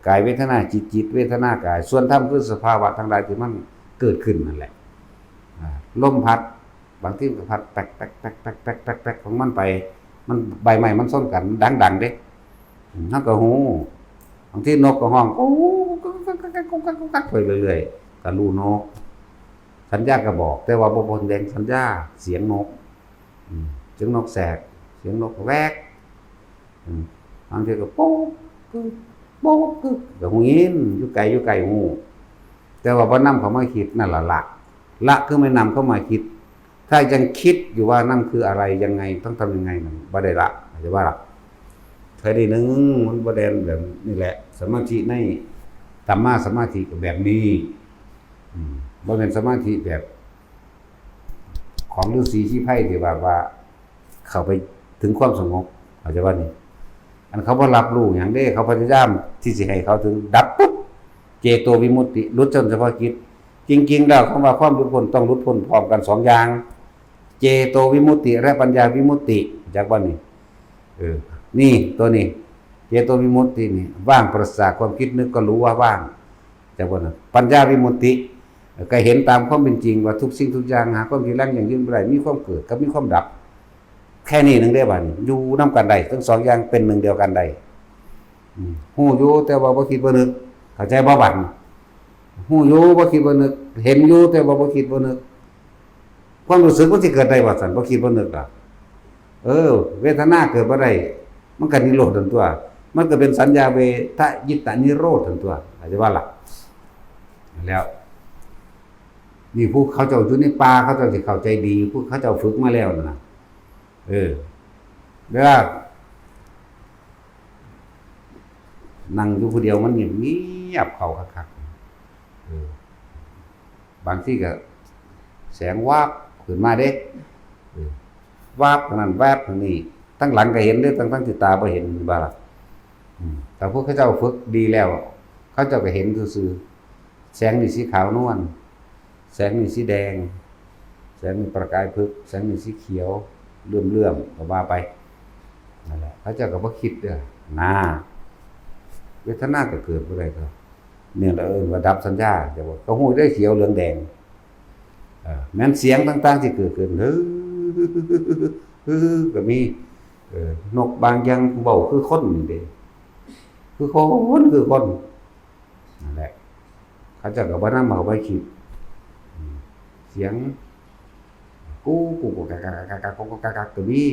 กายเวทนา จิต จิตเวทนากาย ส่วนธรรมคือสภาวะทั้งหลายที่มันเกิดขึ้นนั่นแหละ อ่า ลมพัด บางทีมันก็พัดแป๊กๆๆๆๆๆของมันไป มัน ใบไม้มันชนกัน มันดังๆเด้ อืม เฮาก็ฮู้ บางทีนกก็ฮ้อง โอ้ กักกักกักกักกักกักกักไปเรื่อยๆ ก็รู้นก สัญญาก็บอก แต่ว่าบ่ บ่แสดงสัญญา เสียงนก อืม เสียงนกแสก เสียงนกแวก อืม บางทีก็โป๊กกึก โป๊กกึก ก็ฮู้ยิน อยู่ไกล อยู่ไกลฮู้ แต่ว่าบ่นำเข้ามาคิด นั่นล่ะละ ละคือไม่นำเข้ามาคิด ถ้ายังคิดอยู่ว่านั่นคืออะไร ยังไง ต้องทำยังไง นั่นบ่ได้ละ เข้าใจบ่ล่ะ เทื่อนี้หนึ่ง มันบ่แม่นแบบนี้แหละ สมาธิในธรรมะสมาธิก็แบบนี้ อืม บ่แม่นสมาธิแบบ ของฤๅษีชีไพรที่แบบว่า เข้าไปถึงความสงบ เข้าใจบ่นี่ อันเขาบ่รับรู้หยังเด้ เขาพยายามที่สิให้เขาถึงดับปุ๊บ เจโตวิมุตติ หลุดพ้นเฉพาะกิจ จริงๆแล้วคำว่าความหลุดพ้นต้องหลุดพ้นพร้อมกันสองอย่าง เจโตวิมุตติและปัญญาวิมุตติ จักบ่นี่ เออ นี่ตัวนี้ เจโตวิมุตตินี่ ว่างปราศจากความคิดนึกก็รู้ว่าว่าง จักบ่นะ ปัญญาวิมุตติ ก็เห็นตามความเป็นจริงว่าทุกสิ่งทุกอย่างหาความจริงแรงยั่งยืนบ่ได้ มีความเกิดกับมีความดับ แค่นี้หนึ่งเด้บัดนี้ อยู่นำกันได้ ทั้งสองอย่างเป็นหนึ่งเดียวกันได้ อืม ฮู้อยู่แต่ว่าบ่คิดบ่นึก เข้าใจบ่บัดนี้ ฮู้อยู่บ่คิดบ่นึก เห็นอยู่แต่ว่าบ่คิดบ่นึก ความรู้สึกมันสิเกิดได้บ่ซั่น บ่คิดบ่นึกล่ะ เออ เวทนาเกิดบ่ได้ มันก็นิโรธนั่นตั๊ว มันก็เป็นสัญญาเวทยิตานิโรธนั่นตั๊ว เข้าใจบ่ล่ะ แล้ว นี่ผู้เขาเจ้าอยู่ในป่า เขาเจ้าสิเข้าใจดี ผู้เขาเจ้าฝึกมาแล้วนั่นน่ะ เออ เวลา นั่งอยู่ผู้เดียวมันเงียบๆ เข้าคักๆ เออ บางทีก็แสงวาบขึ้นมาเด้ เออ วาบทางนั้น แวบทางนี้ ทั้งหลังก็เห็นเด้ ทั้งๆที่ตาบ่เห็น เห็นบ่ล่ะ อืม แต่พวกเขาเจ้าฝึกดีแล้ว เขาเจ้าก็เห็นซื่อๆ แสงนี่สีขาวนวล แสงนี่สีแดง แสงนี่ประกายผึก แสงนี่สีเขียว เหลื่อมๆ ก็ว่าไป นั่นแหละ เขาเจ้าก็บ่คิดเด้อ นะ เวทนาก็เกิดบ่ได้ก็ เนี่ยแหละเอิ้นว่าดับสัญญา แต่ว่าก็ฮู้ได้เขียวเหลืองแดง เออ แม้นเสียงต่างๆที่เกิดขึ้น เฮ้อ เฮ้อ ก็มี เออ นกบางอย่างเว้าคือคนนี่เด้ คือคน คือคน นั่นแหละ เขาเจ้าก็บ่นำเอาไปคิด อืม เสียง กู กู กู กะ กะ กะ กะ กะ กะ กะ กะ ก็มี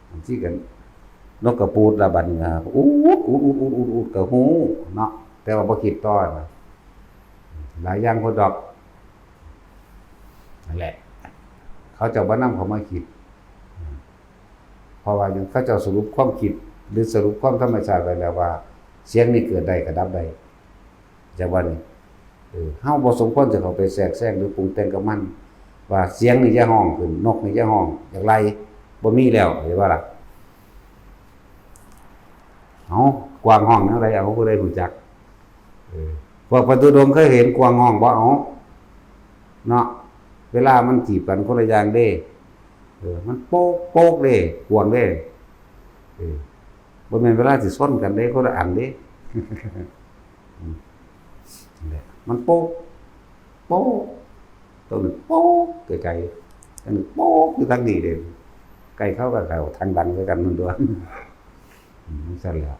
บางทีก็นกกระปูดละบัดนี้ อูด อูด ก็ฮู้เนาะ แต่ว่าบ่คิดต่อนะ หลายอย่างโพดดอก นั่นแหละ เขาเจ้าบ่นำเข้ามาคิด เพราะว่าหยัง เขาเจ้าสรุปความคิด หรือสรุปความธรรมชาติไว้แล้วว่า เสียงนี่เกิดได้ก็ดับได้ จักว่านี่ เออ เฮาบ่สมควรจะเข้าไปแทรกแซงหรือปรุงแต่งกับมัน ว่าเสียงนี่อย่าฮ้องขึ้น นกนี่อย่าฮ้อง อยากไล่ บ่มีแล้ว เห็นบ่ล่ะ เอ้า กวางฮ้องแนวใด เอา ผู้ใดรู้จัก เออ พวกพระธุดงค์เคยเห็นกวางฮ้องบ่ เอา เนาะ เวลามันจีบกันคนละอย่างเด้ เออ มันโป๊กโป๊กเด้ กวางเด้ เออ บ่แม่นเวลาสิชนกันเด้ คนละอันเด้ อืม นั่นแหละ มันโป๊ก โป๊ก ตัวหนึ่งโป๊กไกลๆ ตัวหนึ่งโป๊กอยู่ทางนี้เด้ ใกล้เข้ากับเขาทางหลังคือกันนั่นตั๊ว อืมจั่งซั่นแหละ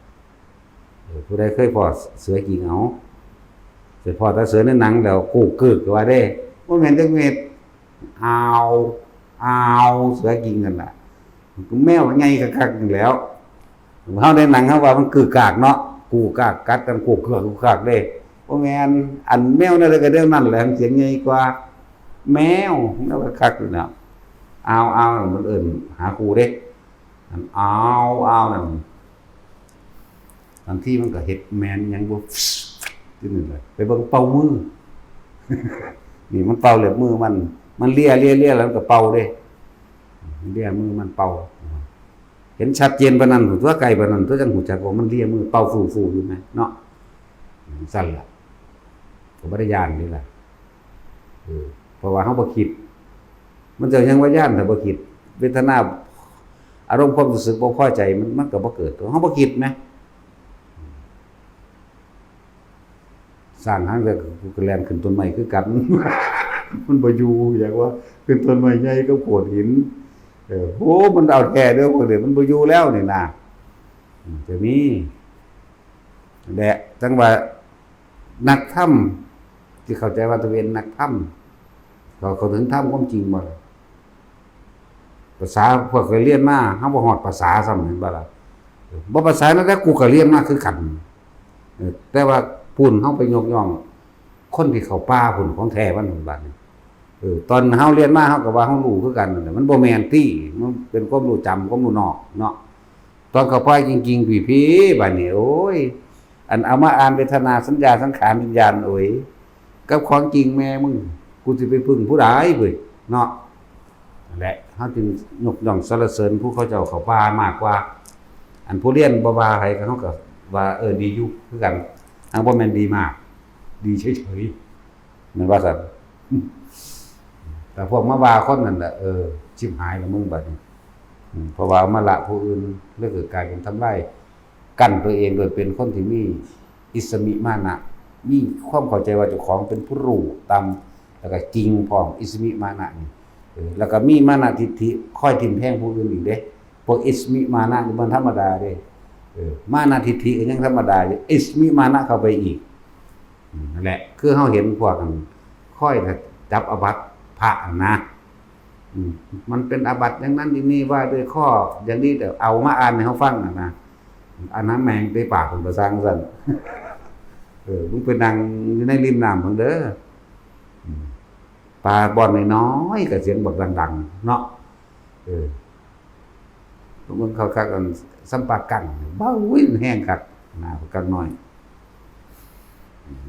เออ ผู้ใดเคยพ้อเสือจริงเอา ไปพ้อแต่เสือในหนังแล้วกู้กึกว่าเด้ บ่แม่นจักเม็ด อ้าว อ้าว เสือจริงนั่นล่ะ แมวใหญ่คักๆนั่นแหล้ว เฮาในหนังเฮาว่ามันกึกกากเนาะ กู้กากกัดกันกู้เกือกกู้กากเด้ บ่แม่น อันแมวนั่นก็เรื่องนั้นแหละ เสียงใหญ่กว่า แมว แมวคักๆอยู่แล้ว อ้าว อ้าว มันเอิ้นหาคู่เด้ อันอ้าว อ้าว นั่น บางทีมันก็เฮ็ดแม่นหยังบ่ อยู่นั่นแหละ ไปเบิ่งเป่ามือ นี่มันเป่าเล็บมือมัน มันเลีย เลีย เลีย แล้วมันก็เป่าเด้ มันเลียมือมันเป่า เห็นชัดเจนปานนั้น ตัวไกลปานนั้น ตัวจั่งฮู้จักว่ามันเลียมือเป่าฟู่ๆอยู่แหมเนาะ ซั่นล่ะ ก็บ่ได้ย้านนี่ล่ะ เออ เพราะว่าเฮาบ่คิด มันจะยังว่าย้านถ้าบ่คิด เวทนา อารมณ์ความรู้สึกบ่พอใจ มัน มันก็บ่เกิด เฮาบ่คิดแหม สร้างหางเดียวกับกูก็แล่นขึ้นต้นไม้คือกัน มันบ่อยู่ อยากว่าขึ้นต้นไม้ใหญ่กับโขดหิน เออ โอ้ มันเอาแท้เด้อพวกเดียว มันบ่อยู่แล้วนี่นะ อืม จะมี และจั่งว่านักธรรม ที่เข้าใจว่าตัวเองนักธรรม เขาเข้าถึงธรรมความจริงบ่ล่ะ ภาษาพวกเคยเรียนมา เฮาบ่ฮอดภาษาซ้ำ เห็นบ่ล่ะ บ่ภาษานั่นแหละ กูก็เรียนมาคือกัน เออ แต่ว่าพู้นเฮาไปยกย่องคนที่เข้าป่าพู้น ของแท้มันพู้น บัดนี้ เออ ตอนเฮาเรียนมา เฮาก็ว่าเฮารู้คือกันนั่นแหละ มันบ่แม่นติ มันเป็นความรู้จำ ความรู้นอกเนาะ ตอนเข้าป่าจริงๆ พี้ๆ บัดนี้ โอ้ย อันเอามาอ่านเวทนาสัญญาสังขารวิญญาณ โอ้ย กับของจริงแม่มึง กูสิไปพึ่งผู้ใดเว้ย เนาะ นั่นแหละ เฮาจึงยกย่องสรรเสริญผู้เขาเจ้าเข้าป่ามากกว่า อันผู้เรียนบ่ว่าไผ เฮาก็ว่า เออ ดีอยู่คือกัน หากบ่แม่นดีมาก ดีเฉยๆ แม่นว่าซั่น แต่พวกมาว่าคนนั่นแหละ เออ ชิบหายแล้วมึงบัดนี้ อืม เพราะว่าเอามาละผู้อื่น แล้วก็กลายเป็นทำลาย กั้นตัวเองโดยเป็นคนที่มีอิสมิมานะ มีความเข้าใจว่าเจ้าของเป็นผู้รู้ต่ำ แล้วก็จริงพร้อม อิสมิมานะนี่ เออ แล้วก็มีมานะทิฏฐิคอยทิ่มแทงผู้อื่นอีกเด้ พวกอิสมิมานะนี่มันธรรมดาเด้ เออ มานะทิฏฐิก็ยังธรรมดาอยู่ อิสมิมานะเข้าไปอีก อืม นั่นแหละ คือเฮาเห็นพวกอันคอยจับเอาบัตรพระอันนะ อืม มันเป็นอาบัติอย่างนั้นอย่างนี้ ว่าด้วยข้ออย่างนี้ แต่เอามาอ่านให้เฮาฟังน่ะนะ อันนั้นแม่งได้ปากผมประสร้างซั่น เออ มึงไปนั่งอยู่ในริมน้ำเพิ่นเด้อ อืม ปลาบ่อนน้อยๆ ก็เสียงบักดังๆ เนาะ เออ เบิ่งคักๆ อันซ้ำปลากั้ง เบ้า อุ้ย มันแฮงคัก หน้าปลากั้งน้อย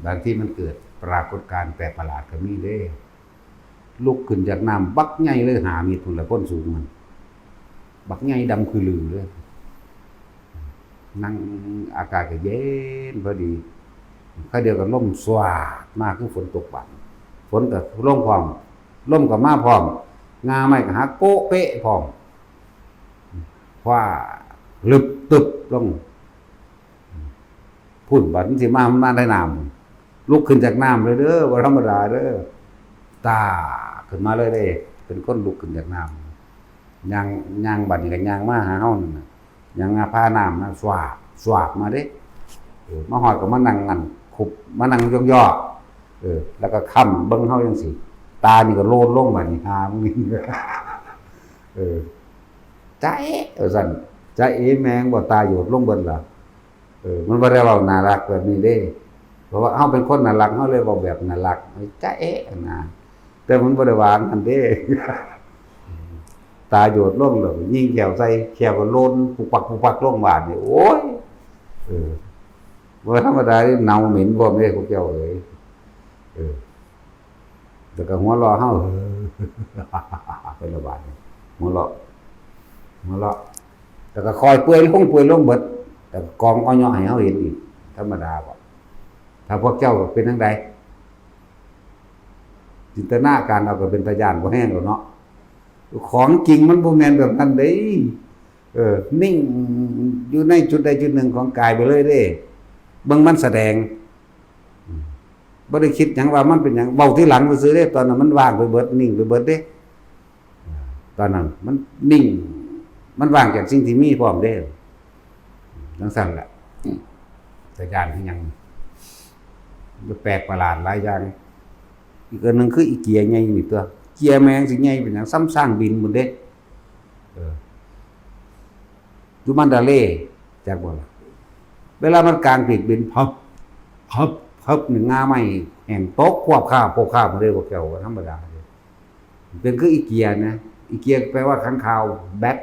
บางทีมันเกิดปรากฏการณ์แปลกประหลาดก็มีเด้ ลุกขึ้นจากน้ำบักใหญ่เลย ห้าเมตรพู้นละ คนสูงมัน บักใหญ่ดำคือลือเลย นั่ง อากาศก็เย็นพอดี คราวเดียวก็ลมสวาดมาคือฝนตกบาด ฝนก็ลงพร้อม ลมก็มาพร้อม งาไม้ก็หักโป๊ะเป๊ะพร้อม ฟ้าลึบตึบลง พู้น บัดมันสิมา มันมาได้น้ำ ลุกขึ้นจากน้ำเลยเด้อ บ่ธรรมดาเด้อ ตาขึ้นมาเลยเด้ เป็นคนลุกขึ้นจากน้ำ ย่าง ย่างบัดนี้ก็ย่างมาหาเฮานั่นน่ะ ย่างมาพาน้ำนะ สวาบ สวาบมาเด้ เออ มาฮอดก็มานั่งนั่น คุบ มานั่งยอกๆ เออ แล้วก็ค้ำเบิ่งเฮาจั่งซี้ ตานี่ก็โลนลงบัดนี้ หามึงนี่ เออ จ๊ะเอ๊ะ ว่าซั่น จ๊ะเอ๊ะ แม่งบ่ ตาโยดลงเบิดล่ะ เออ มันบ่ได้เว้าน่ารักแบบนี้เด้ เพราะว่าเฮาเป็นคนน่ารัก เฮาเลยเว้าแบบน่ารัก จ๊ะเอ๊ะ นะ แต่มันบ่ได้ว่าอันนั้นเด้ ตาโยดลงแล้วยิงแข้วใส่ แข้วก็โลนปุกปักปุกปักลงบาดนี่ โอ้ย เออ บ่ธรรมดาเด้ เน่าเหม็นพร้อมเด้ พวกเจ้าเอ้ย เออ แล้วก็หัวเราะเฮา เป็นระบาดนี่ หัวเราะ หัวเราะ แล้วก็ค่อยเปื่อยลง เปื่อยลงเบิด แล้วก็กองเอาเหยาะให้เฮาเห็นอีก ธรรมดาบ่ ถ้าพวกเจ้าก็เป็นจั่งใด จินตนาการเอาก็เป็นตาย้านบ่แฮงแล้วเนาะ ของจริงมันบ่แม่นแบบนั้นเด้ เออ นิ่งอยู่ในจุดใดจุดหนึ่งของกายไปเลยเด้ เบิ่งมันแสดง อืม บ่ได้คิดหยังว่ามันเป็นหยัง เว้าทีหลังซื่อๆเด้ ตอนนั้นมันว่างไปเบิด นิ่งไปเบิดเด้ ตอนนั้นมันนิ่ง มันว่างจากสิ่งที่มีพร้อมเด้ จั่งซั้นแหละ แต่ย้านคือหยัง มันก็แปลกประหลาดหลายอย่าง อีกอันหนึ่งคืออีเกียใหญ่นี่ตัว เกียแม่งสิใหญ่เป็นหยัง ซ้ำสร้างบินหมดเด้ เออ อยู่มันดาเลย์ จักบ่ล่ะ เวลามันกางปีกบิน พับ พับ พับ นี่ง่าไม้แห้งตกควบคาบ ควบคาบหมดเลย พวกเจ้า บ่ธรรมดาเด้ เป็นคืออีเกียนะ อีเกียแปลว่าค้างคาว bat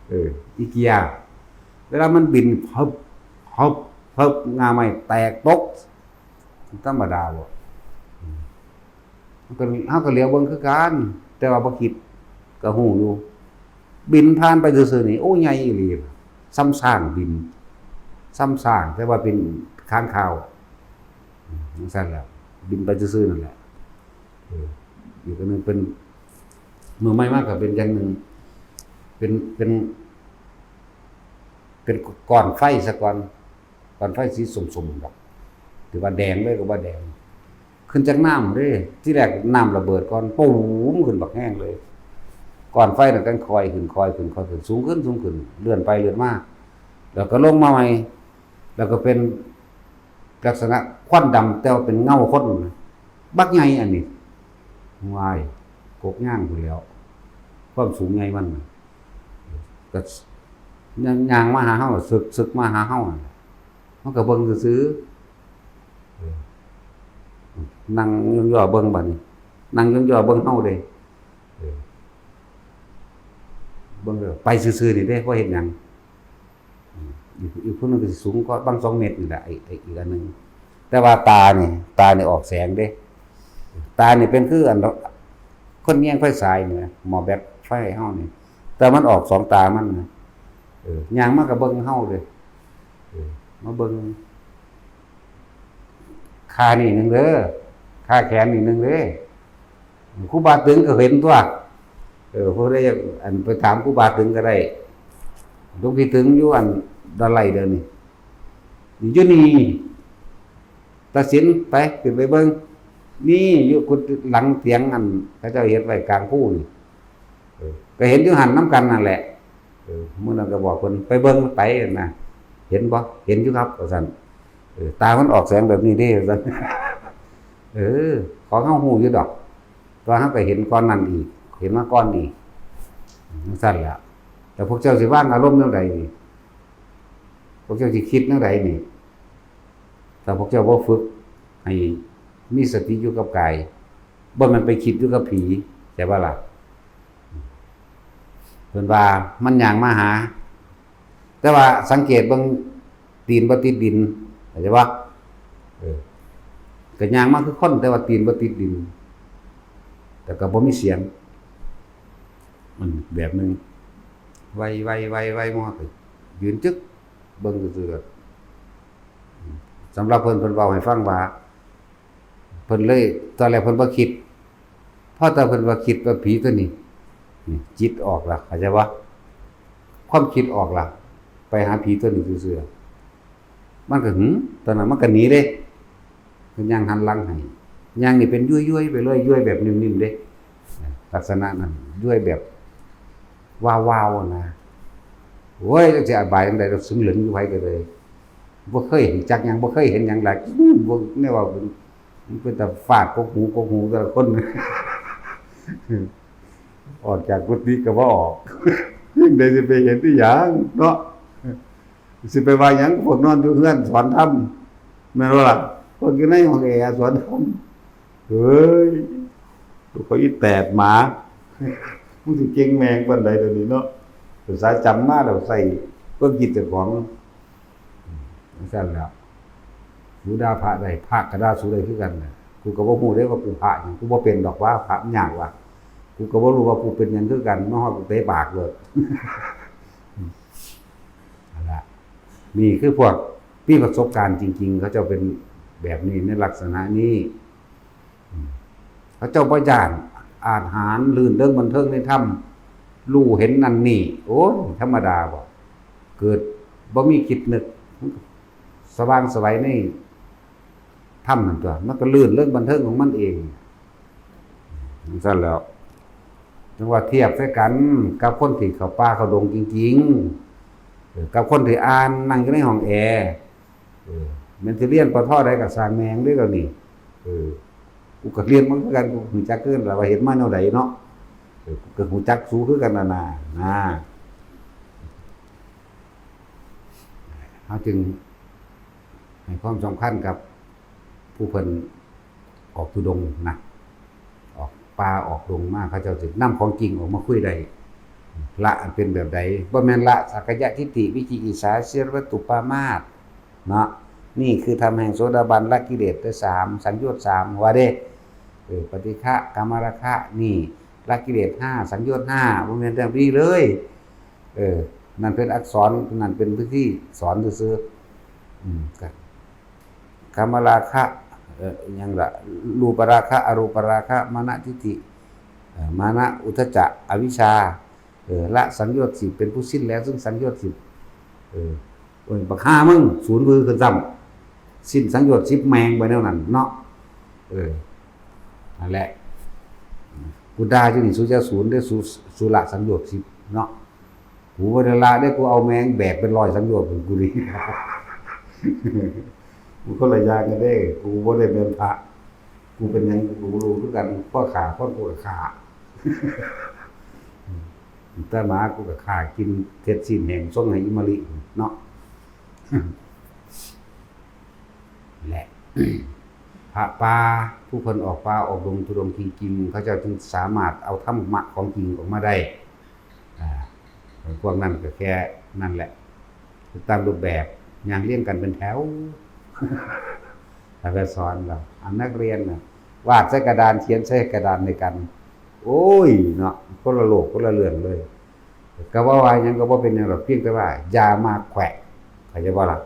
เออ อีเกีย เวลามันบิน พับ พับ พับ ง่าไม้แตกตก ธรรมดาบ่ เฮาก็ เฮาก็เหลียวเบิ่งคือกัน แต่ว่าบ่คิด ก็ฮู้อยู่ บินผ่านไปซื่อๆนี่ โอ้ ใหญ่อีหลี ซ้ำสร้างบิน ซ้ำสร้าง แต่ว่าเป็นค้างคาว จั่งซั้นแหละ บินไปซื่อๆนั่นแหละ เออ อีกอันหนึ่งเป็น มือใหม่มากก็เป็นอย่างหนึ่ง เป็น เป็น เป็นก้อนไฟซะก่อน ก้อนไฟสีส้มๆดอก ถือว่าแดงเลยก็บ่แดง ขึ้นจากน้ำเด้ ที่แรกน้ำระเบิดก่อน ปูมขึ้นบักแฮงเลย ก้อนไฟนั่นก็ค่อยขึ้น ค่อยขึ้น ค่อยขึ้น สูงขึ้น สูงขึ้น เลื่อนไปเลื่อนมา แล้วก็ลงมาใหม่ แล้วก็เป็นลักษณะควันดำ แต่ว่าเป็นเงาคนนะ บักใหญ่อันนี้ ว้าย กกย่างพู้นแหล้ว ความสูงใหญ่มันน่ะ ก็ย่าง ย่างมาหาเฮา สึก สึกมาหาเฮานั่นแหละ มันก็เบิ่งซื่อๆ เออ นั่งย่องย่อเบิ่งบัดนี้ นั่งย่องย่อเบิ่งเฮาเด้ เออ เบิ่งเด้อ ไปซื่อๆนี่เด้ บ่เฮ็ดหยัง อืม อีก อีกผู้หนึ่งก็สิสูงกว่าบางสองเมตรนี่แหละ ไอ้ ไอ้อีกอันหนึ่ง แต่ว่าตานี่ ตานี่ออกแสงเด้ ตานี่เป็นคืออัน คนแยงไฟฉายนี่นะ หม้อแบตไฟเฮานี่ แต่มันออกสองตามันนะ เออ ย่างมาก็เบิ่งเฮาเลย เออ มาเบิ่ง ขานี่หนึ่งเด้อ ขาแขนนี่หนึ่งเด้อ ครูบาตึงก็เห็นตัว เออ ผู้ใดอยาก อัน ไปถามครูบาตึงก็ได้ หลวงพี่ตึงอยู่อันดอนไหลเดี๋ยวนี้ อยู่นี่ ตัดสินไป ขึ้นไปเบิ่ง นี่อยู่กุฏิหลังเตียงอันเขาเจ้าเฮ็ดไว้กลางภูนี่ เออ ก็เห็นอยู่หั่นนำกันนั่นแหละ เออ มื้อนั้นก็บอกเพิ่น "ไปเบิ่งไปนะ เห็นบ่?" "เห็นอยู่ครับ" ว่าซั่น "เออ ตามันออกแสงแบบนี้เด้" ว่าซั่น เออ ของเฮาฮู้อยู่ดอก แต่ว่าเฮาก็เห็นก่อนนั้นอีก เห็นมาก่อนอีก จั่งซั้นล่ะ แต่พวกเจ้าสิวางอารมณ์แนวใดนี่ พวกเจ้าสิคิดแนวใดนี่ ถ้าพวกเจ้าบ่ฝึกให้มีสติอยู่กับกาย บ่แม่นไปคิดอยู่กับผี ใช่บ่ล่ะ เพิ่นว่ามันย่างมาหา แต่ว่าสังเกตเบิ่งตีนบ่ติดดิน เข้าใจบ่ เออ ก็ย่างมาคือคน แต่ว่าตีนบ่ติดดิน แต่ก็บ่มีเสียง มันแบบหนึ่ง ไวๆๆๆ มากเลย ยืนจึ๊ก เบิ่งซื่อๆ สำหรับเพิ่น เพิ่นเว้าให้ฟังว่า เพิ่นเลย ตอนแรกเพิ่นบ่คิด พอแต่เพิ่นว่าคิดว่าผีตัวนี้ นี่ จิตออกละ เข้าใจบ่ ความคิดออกละ ไปหาผีตัวนี้ซื่อๆ มันก็ หึ ตอนนั้นมันก็หนีเด้ เพิ่นย่างหันหลังให้ ย่างนี่เป็นย้วยๆไปเลย ย้วยแบบนิ่มๆเด้ ลักษณะนั้น ย้วยแบบ ว้าวๆนะ โอ้ย จักสิอธิบายจั่งใด๋ดอก เซิงเหลิงอยู่ไผก็เลย บ่เคยเห็นจักหยัง บ่เคยเห็นหยังหลาย อืม บ่ แนวว่ามันเป็นตาฟาดกกหูกกหูแต่ละคน ออกจากกุฏิก็บ่ออก จั่งใด๋สิไปเห็นอีหยังเนาะ สิไปว่าหยัง พวกนอนอยู่เฮือนสอนธรรม แม่นบ่ล่ะ พวกอยู่ในห้องแอร์สอนธรรม เฮ้ย เขาอีแตดหมา มึงสิเก่งแม่งปานใด๋เดี๋ยวนี้เนาะ ภาษาจำมาแล้วใส่ความคิดเจ้าของ จั่งซั้นแหล้ว สูด่าพระได้ พระก็ด่าสูได้คือกันน่ะ กูก็บ่ฮู้เด้ว่ากูพระหยัง กูบ่เป็นดอกว่าพระมันยากว่ะ กูก็บ่รู้ว่ากูเป็นหยังคือกัน มาฮอดกูเตะปากเลย นั่นล่ะ นี่คือพวกมีประสบการณ์จริงๆ เขาเจ้าเป็นแบบนี้ในลักษณะนี้ อืม เขาเจ้าบ่ย้าน อาจหาญลื่นเริงบันเทิงในธรรม รู้เห็นนั่นนี่ โอ้ย ธรรมดาบ่ เกิดบ่มีคิดนึก สว่างไสวในธรรมนั่นตั๊ว มันก็ลื่นเริงบันเทิงของมันเอง จั่งซั้นแหล้ว จั่งว่าเทียบใส่กันกับคนที่เข้าป่าเข้าดงจริง กับคนที่อ่านนั่งอยู่ในห้องแอร์ เออ แม่นสิเรียน ปท ใดก็สร้างแม่งเด้อเดี๋ยวนี้ เออ กูก็เรียนมาคือกัน กูรู้จักคือกันล่ะว่าเฮ็ดมาแนวใดเนาะ เออ กูก็รู้จักสูคือกันนั่นน่ะ นะ เฮาจึงให้ความสำคัญกับผู้เพิ่นออกธุดงค์นะ ออกป่าออกดงมา เขาเจ้าสินำของจริงออกมาคุยได้ ละอันเป็นแบบใด บ่แม่นละสักกายทิฏฐิ วิจิกิจฉา ศีลวัตถุปามาส เนาะ นี่คือธรรมแห่งโสดาบัน ละกิเลสได้สาม สังโยชน์สาม ว่าเด้ เออ ปฏิฆะ กามราคะ นี่ ละกิเลสห้า สังโยชน์ห้า บ่แม่นเรื่องดีเลย เออ นั่นเป็นอักษร นั่นเป็นพื้นที่สอนซื่อๆ อืม กะ กามราคะ เอ่อ อิหยังล่ะ รูปราคะ อรูปราคะ มานะทิฏฐิ เอ่อ มานะอุทธัจจะ อวิชชา เออ ละสังโยชน์สิบ เป็นผู้สิ้นแล้วซึ่งสังโยชน์สิบ เออ โอ้ย บักห่ามึง ศูนย์วือขึ้นซ้ำ สิ้นสังโยชน์สิบแม่งไปแนวนั้นเนาะ เออ นั่นแหละ กูด่าอยู่นี่ สูจะศูนย์ได้อ สู สูละสังโยชน์สิบเนาะ กูบ่ได้ละได้อ กูเอาแม่งแบกเป็นร้อยสังโยชน์ของกูนี่ มันคนละอย่างกันเด้ กูบ่ได้เป็นพระ กูเป็นหยังกูก็บ่รู้คือกัน พ่อฆ่าคนกูก็ฆ่า แต่หมากูก็ฆ่ากิน เฮ็ดซี้นแห้งส่งให้อีมะลิเนาะ และ พระป่าผู้เพิ่นออกป่าออกดงธุดงค์จริงๆ เขาเจ้าจึงสามารถเอาธรรมะของจริงออกมาได้ อ่า พวกนั้นก็แค่นั่นแหละ ตามรูปแบบ ย่างเรียงกันเป็นแถว แล้วก็สอนเรา อันนักเรียนน่ะ วาดใส่กระดาน เขียนใส่กระดานด้วยกัน โอ้ย เนาะ คนละโลก คนละเรื่องเลย ก็ว่า ว่าหยังก็บ่เป็นหยังหรอก เพียงแต่ว่า อย่ามาแขวะ เข้าใจบ่ล่ะ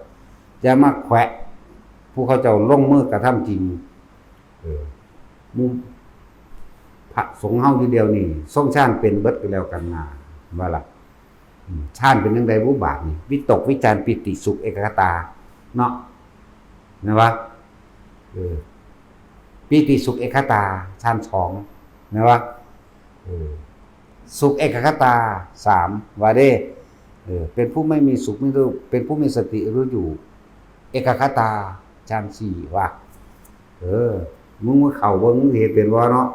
อย่ามาแขวะ ผู้เขาเจ้าลงมือกระทำจริง เออ หมู่พระสงฆ์เฮาอยู่เดียวนี่ ทรงฌานเป็นเบิดก็แล้วกันนะ ว่าล่ะ อืม ฌานเป็นจั่งใดบุบาทนี่ วิตกวิจารปีติสุขเอกคตา เนาะ แม่นบ่ เออ ปีติสุขเอกคตา ฌานสอง แม่นบ่ เออ สุขเอกคตา สาม ว่าเด้ เออ เป็นผู้ไม่มีสุขไม่รู้ เป็นผู้มีสติรู้อยู่ เอกคตา ฌานสี่ ว่า เออ มึงมาเข้าเบิ่ง มึงสิเฮ็ดเป็นบ่เนาะ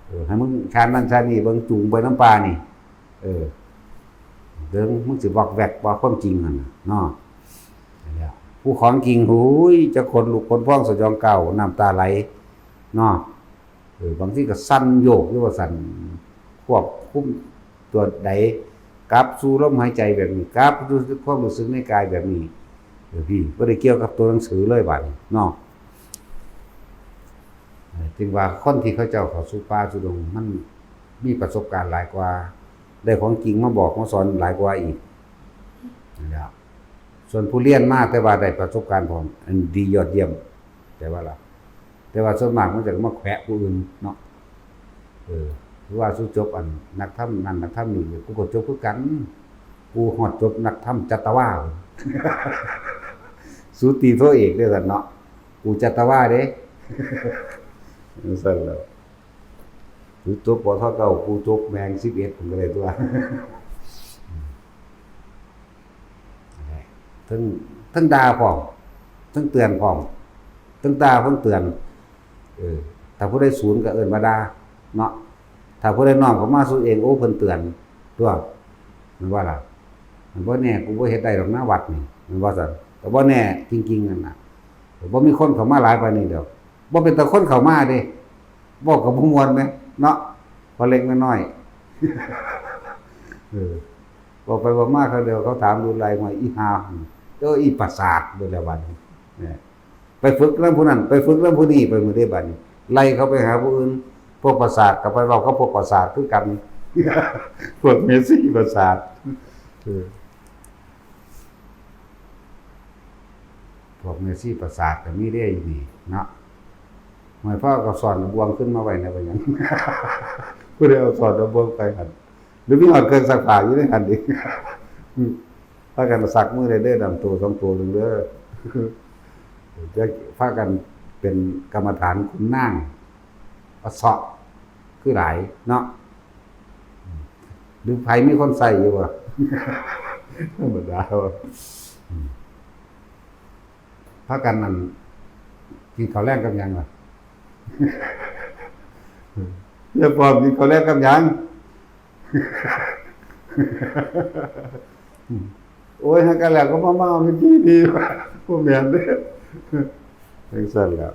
เออ ให้มึงฌานนั่นฌานนี่ เบิ่ง จูงไปนำป่านี่ เออ เบิ่ง มึงสิวอกแวกบ่ ความจริงหั่นน่ะเนาะ นั่นแหละ ผู้ของจริง หูย จะขนลุกขนพองสยองก้าว น้ำตาไหล เนาะ เออ บางทีก็สั่นโยกอยู่ว่าสั่น ควบคุมตัวใด กลับสู่ลมหายใจแบบนี้ กลับสู่ความรู้สึกในกายแบบนี้ เออ พี่ บ่ได้เกี่ยวกับตัวหนังสือเลยบาดนี้เนาะ เออ จึงว่าคนที่เขาเจ้าเข้าสู่ป่าสู่ดง มันมีประสบการณ์หลายกว่า ได้ของจริงมาบอกมาสอนหลายกว่าอีก นั่นแหละ ส่วนผู้เรียนมาแต่ว่าได้ประสบการณ์ของอันดียอดเยี่ยม แต่ว่าล่ะ แต่ว่าส่วนมากมันจะมาแขวะผู้อื่นเนาะ เออ คือว่าสูจบอันนักธรรมนั่นนักธรรมนี่ กูก็จบคือกัน กูฮอดจบนักธรรมจัตวา สูตีโทเอกเด้อซั่นเนาะ กูจัตวาเด้ ซั่นแหล้ว กูจบ ปท เก้า กูจบแม่ง สิบเอ็ด ผมก็เลยตัว ทั้ง ทั้งด่าพร้อม ทั้งเตือนพร้อม ทั้งด่าทั้งเตือน เออ ถ้าผู้ใดศูนย์ก็เอิ้นว่าด่าเนาะ ถ้าผู้ใดน้อมเข้ามาสู่เอง โอ้ เพิ่นเตือนตัว แม่นบ่ล่ะ มันบ่แน่ กูบ่เฮ็ดได้ดอกนะวัดนี่ แม่นบ่ซั่น ก็บ่แน่จริงๆนั่นน่ะ บ่มีคนเข้ามาหลายปานนี้ดอก บ่เป็นตาคนเข้ามาเด้ เว้าก็บ่ม่วนแหมเนาะ พอเล็กน้อย เออ เว้าไปเว้ามาเขาเดียวเขาถามดูไล่มา อีห่า เออ อีประสาท เบิดแล้วบัดนี้ เนี่ย ไปฝึกนำผู้นั้น ไปฝึกนำผู้นี้ ไปมื้อใดบัดนี้ ไล่เขาไปหาผู้อื่น พวกประสาทก็ไปเว้ากับพวกประสาทคือกัน พวกเมสซี่ประสาท เออ พวกเมสซี่ประสาทก็มีเด้อยู่นี่เนาะ หมายความว่าก็สอนบวงขึ้นมาไว้นะ เป็นหยัง ผู้ใดเอาสอนบวงไปหั่น หรือมีฮอดเครื่องซักผ้าอยู่ในหั่นอีก พากันซักมือได้เด้อ ดำตัวสองตัวหนึ่งเด้อ จะพากันเป็นกรรมฐานคุณนาง อเสาะ คือหลายเนาะ หรือไผมีคนใส่อยู่บ่ ธรรมดาว่ะ อืม พากันนั่น กินข้าวแลงกับหยังล่ะ อย่าปลอม กินข้าวแลงกับหยัง โอ้ย หากันแล้วก็มาเมากันดีๆ ว่าบ่แม่นเด้อ จังซั่นแหละ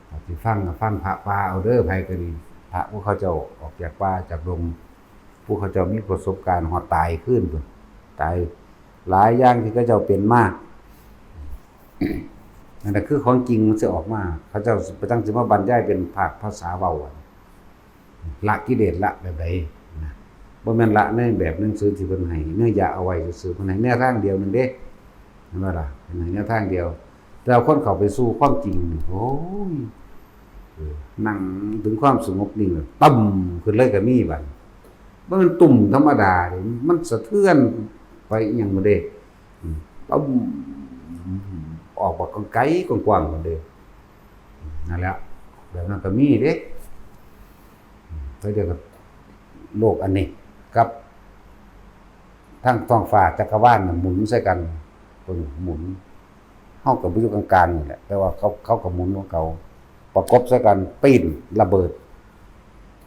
ถ้าสิฟังก็ฟังพระป่าเอาเด้อ ไผก็ดี พระผู้เขาเจ้าออกจากป่าจากดง ผู้เขาเจ้ามีประสบการณ์ฮอดตายคืนพุ้น ตายหลายอย่างที่เขาเจ้าเป็นมา นั่นน่ะคือของจริงมันสิออกมา เขาเจ้าสิไปตั้งสิมาบรรยายเป็นภาคภาษาเว้าอะ ละกิเลสละแบบใดนะ บ่แม่นละในแบบหนังสือที่เพิ่นให้เนื้อยาเอาไว้ซื่อๆ เพิ่นให้แนวทางเดียวหนึ่งเด้ เห็นบ่ล่ะ เพิ่นให้แนวทางเดียว แต่เอาคนเข้าไปสู่ความจริงนี่ โอ้ย เออ นั่งถึงความสงบนิ่งแล้วตึ้มขึ้นเลยก็มีบัด บ่แม่นตุ่มธรรมดาเด้ มันสะเทือนไปอีหยังบ่เด้ อืม ตึ้ม ออกบักไกลๆ กว้างๆ พุ่นเด้ นั่นแหละ แบบนั้นก็มีเด้ เขาเรียกว่าโลกอันนี้ กับทางท้องฟ้าจักรวาลน่ะหมุนใส่กัน เพิ่นหมุน เฮาก็บ่อยู่กลางๆ นี่แหละ แต่ว่าเขา เขาก็หมุนของเขา ประกบใส่กัน ปิ้น ระเบิด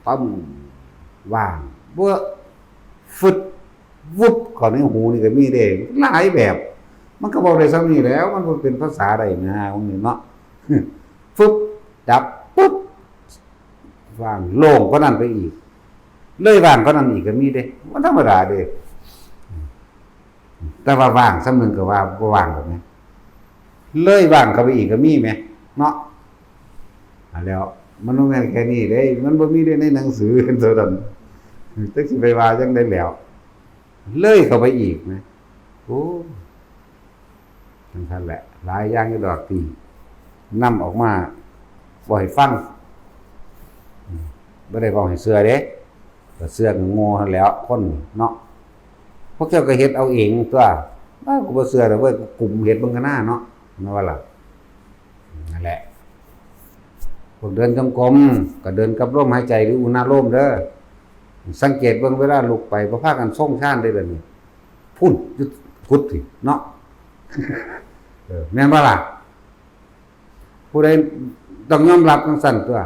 ปึ้ม ว่าง เบ้อ ฟึด วุบ เข้าในหูนี่ก็มีเด้ หลายแบบ มันก็เว้าได้ส่ำนี้แหล้ว มันบ่เป็นภาษาใดนะ พวกนี้เนาะ ฟึบ ดับ ปุ๊บ ว่าง โล่งกว่านั้นไปอีก เลยว่างกว่านั้นอีกก็มีเด้ มันธรรมดาเด้ แต่ว่าว่างส่ำหนึ่งก็ว่าบ่ว่างแบบนี้ เลยว่างเข้าไปอีกก็มีแหม เนาะ อ่ะแล้ว มันบ่แม่นแค่นี้เด้ มันบ่มีได้ในหนังสือเท่านั้น จักสิไปว่าจั่งใดแล้ว เลยเข้าไปอีกนะ โอ้ จั่งซั่นแหละ หลายอย่างอยู่ดอกที่นำออกมาเว้าให้ฟัง อืม บ่ได้เว้าให้เชื่อเด้ ก็เชื่อก็โง่หั้นแหล้ว คนเนาะ พวกเจ้าก็เฮ็ดเอาเองตั๊ว อ้าว กูบ่เชื่อดอกเว้ย กูกุมเฮ็ดเบิ่งกะน่าเนาะ แม่นบ่ล่ะ นั่นแหละ พวกเดินจงกรม ก็เดินกับลมหายใจหรืออุณาโลมเด้อ สังเกตเบิ่งเวลาลุกไป บ่พากันทรงฌานเด้อเดี๋ยวนี้ พุ้น อยู่กุฏิเนาะ เออ แม่นบ่ล่ะ ผู้ใดต้องยอมรับจั่งซั่นตั๊ว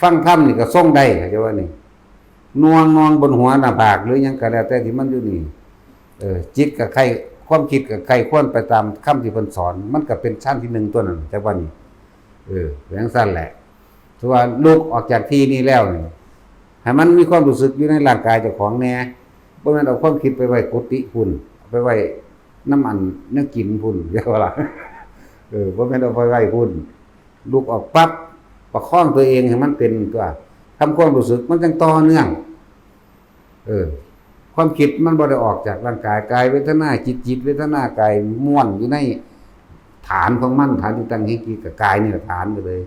ฟังธรรมนี่ก็ทรงได้ เข้าใจว่านี่ หน่วง หน่วงบนหัวหน้าผาก หรือหยังก็แล้วแต่ที่มันอยู่นี่ เออ จิตก็ใคร่ ความคิดก็ใคร่ครวญไปตามคำที่เพิ่นสอน มันก็เป็นฌานที่หนึ่งตั๊วนั้น จักว่านี่ เออ เป็นจั่งซั่นแหละ ถือว่าลุกออกจากที่นี่แล้วนี่ ให้มันมีความรู้สึกอยู่ในร่างกายเจ้าของแหน่ บ่แม่นเอาความคิดไปไว้กุฏิพุ้น เอาไปไว้นำอันแนวกินพุ้น เรียกว่าล่ะ เออ บ่แม่นเอาไปไว้พุ้น ลุกออกปั๊บ ประคองตัวเองให้มันเป็นตั๊ว ทำความรู้สึก มันจั่งต่อเนื่อง เออ ความคิดมันบ่ได้ออกจากร่างกาย กายเวทนา จิต จิตเวทนา กายม้วนอยู่ในฐานของมัน ฐานที่ตั้งแห่งจิตกับกายนี่แหละฐานไปเลย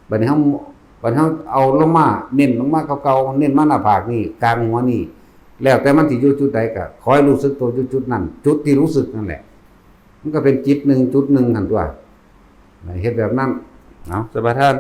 บัดนี้เฮา บัดเฮาเอาลงมา เน้นลงมาเก่าๆ เน้นมาหน้าผากนี่ กลางหัวนี่ แล้วแต่มันสิอยู่จุดใดก็ขอให้รู้สึกตัวอยู่จุดนั้น จุดที่รู้สึกนั่นแหละ มันก็เป็นจิตหนึ่งจุดหนึ่งหั่นตั๊ว เฮ็ดแบบนั้น เอา สมาทาน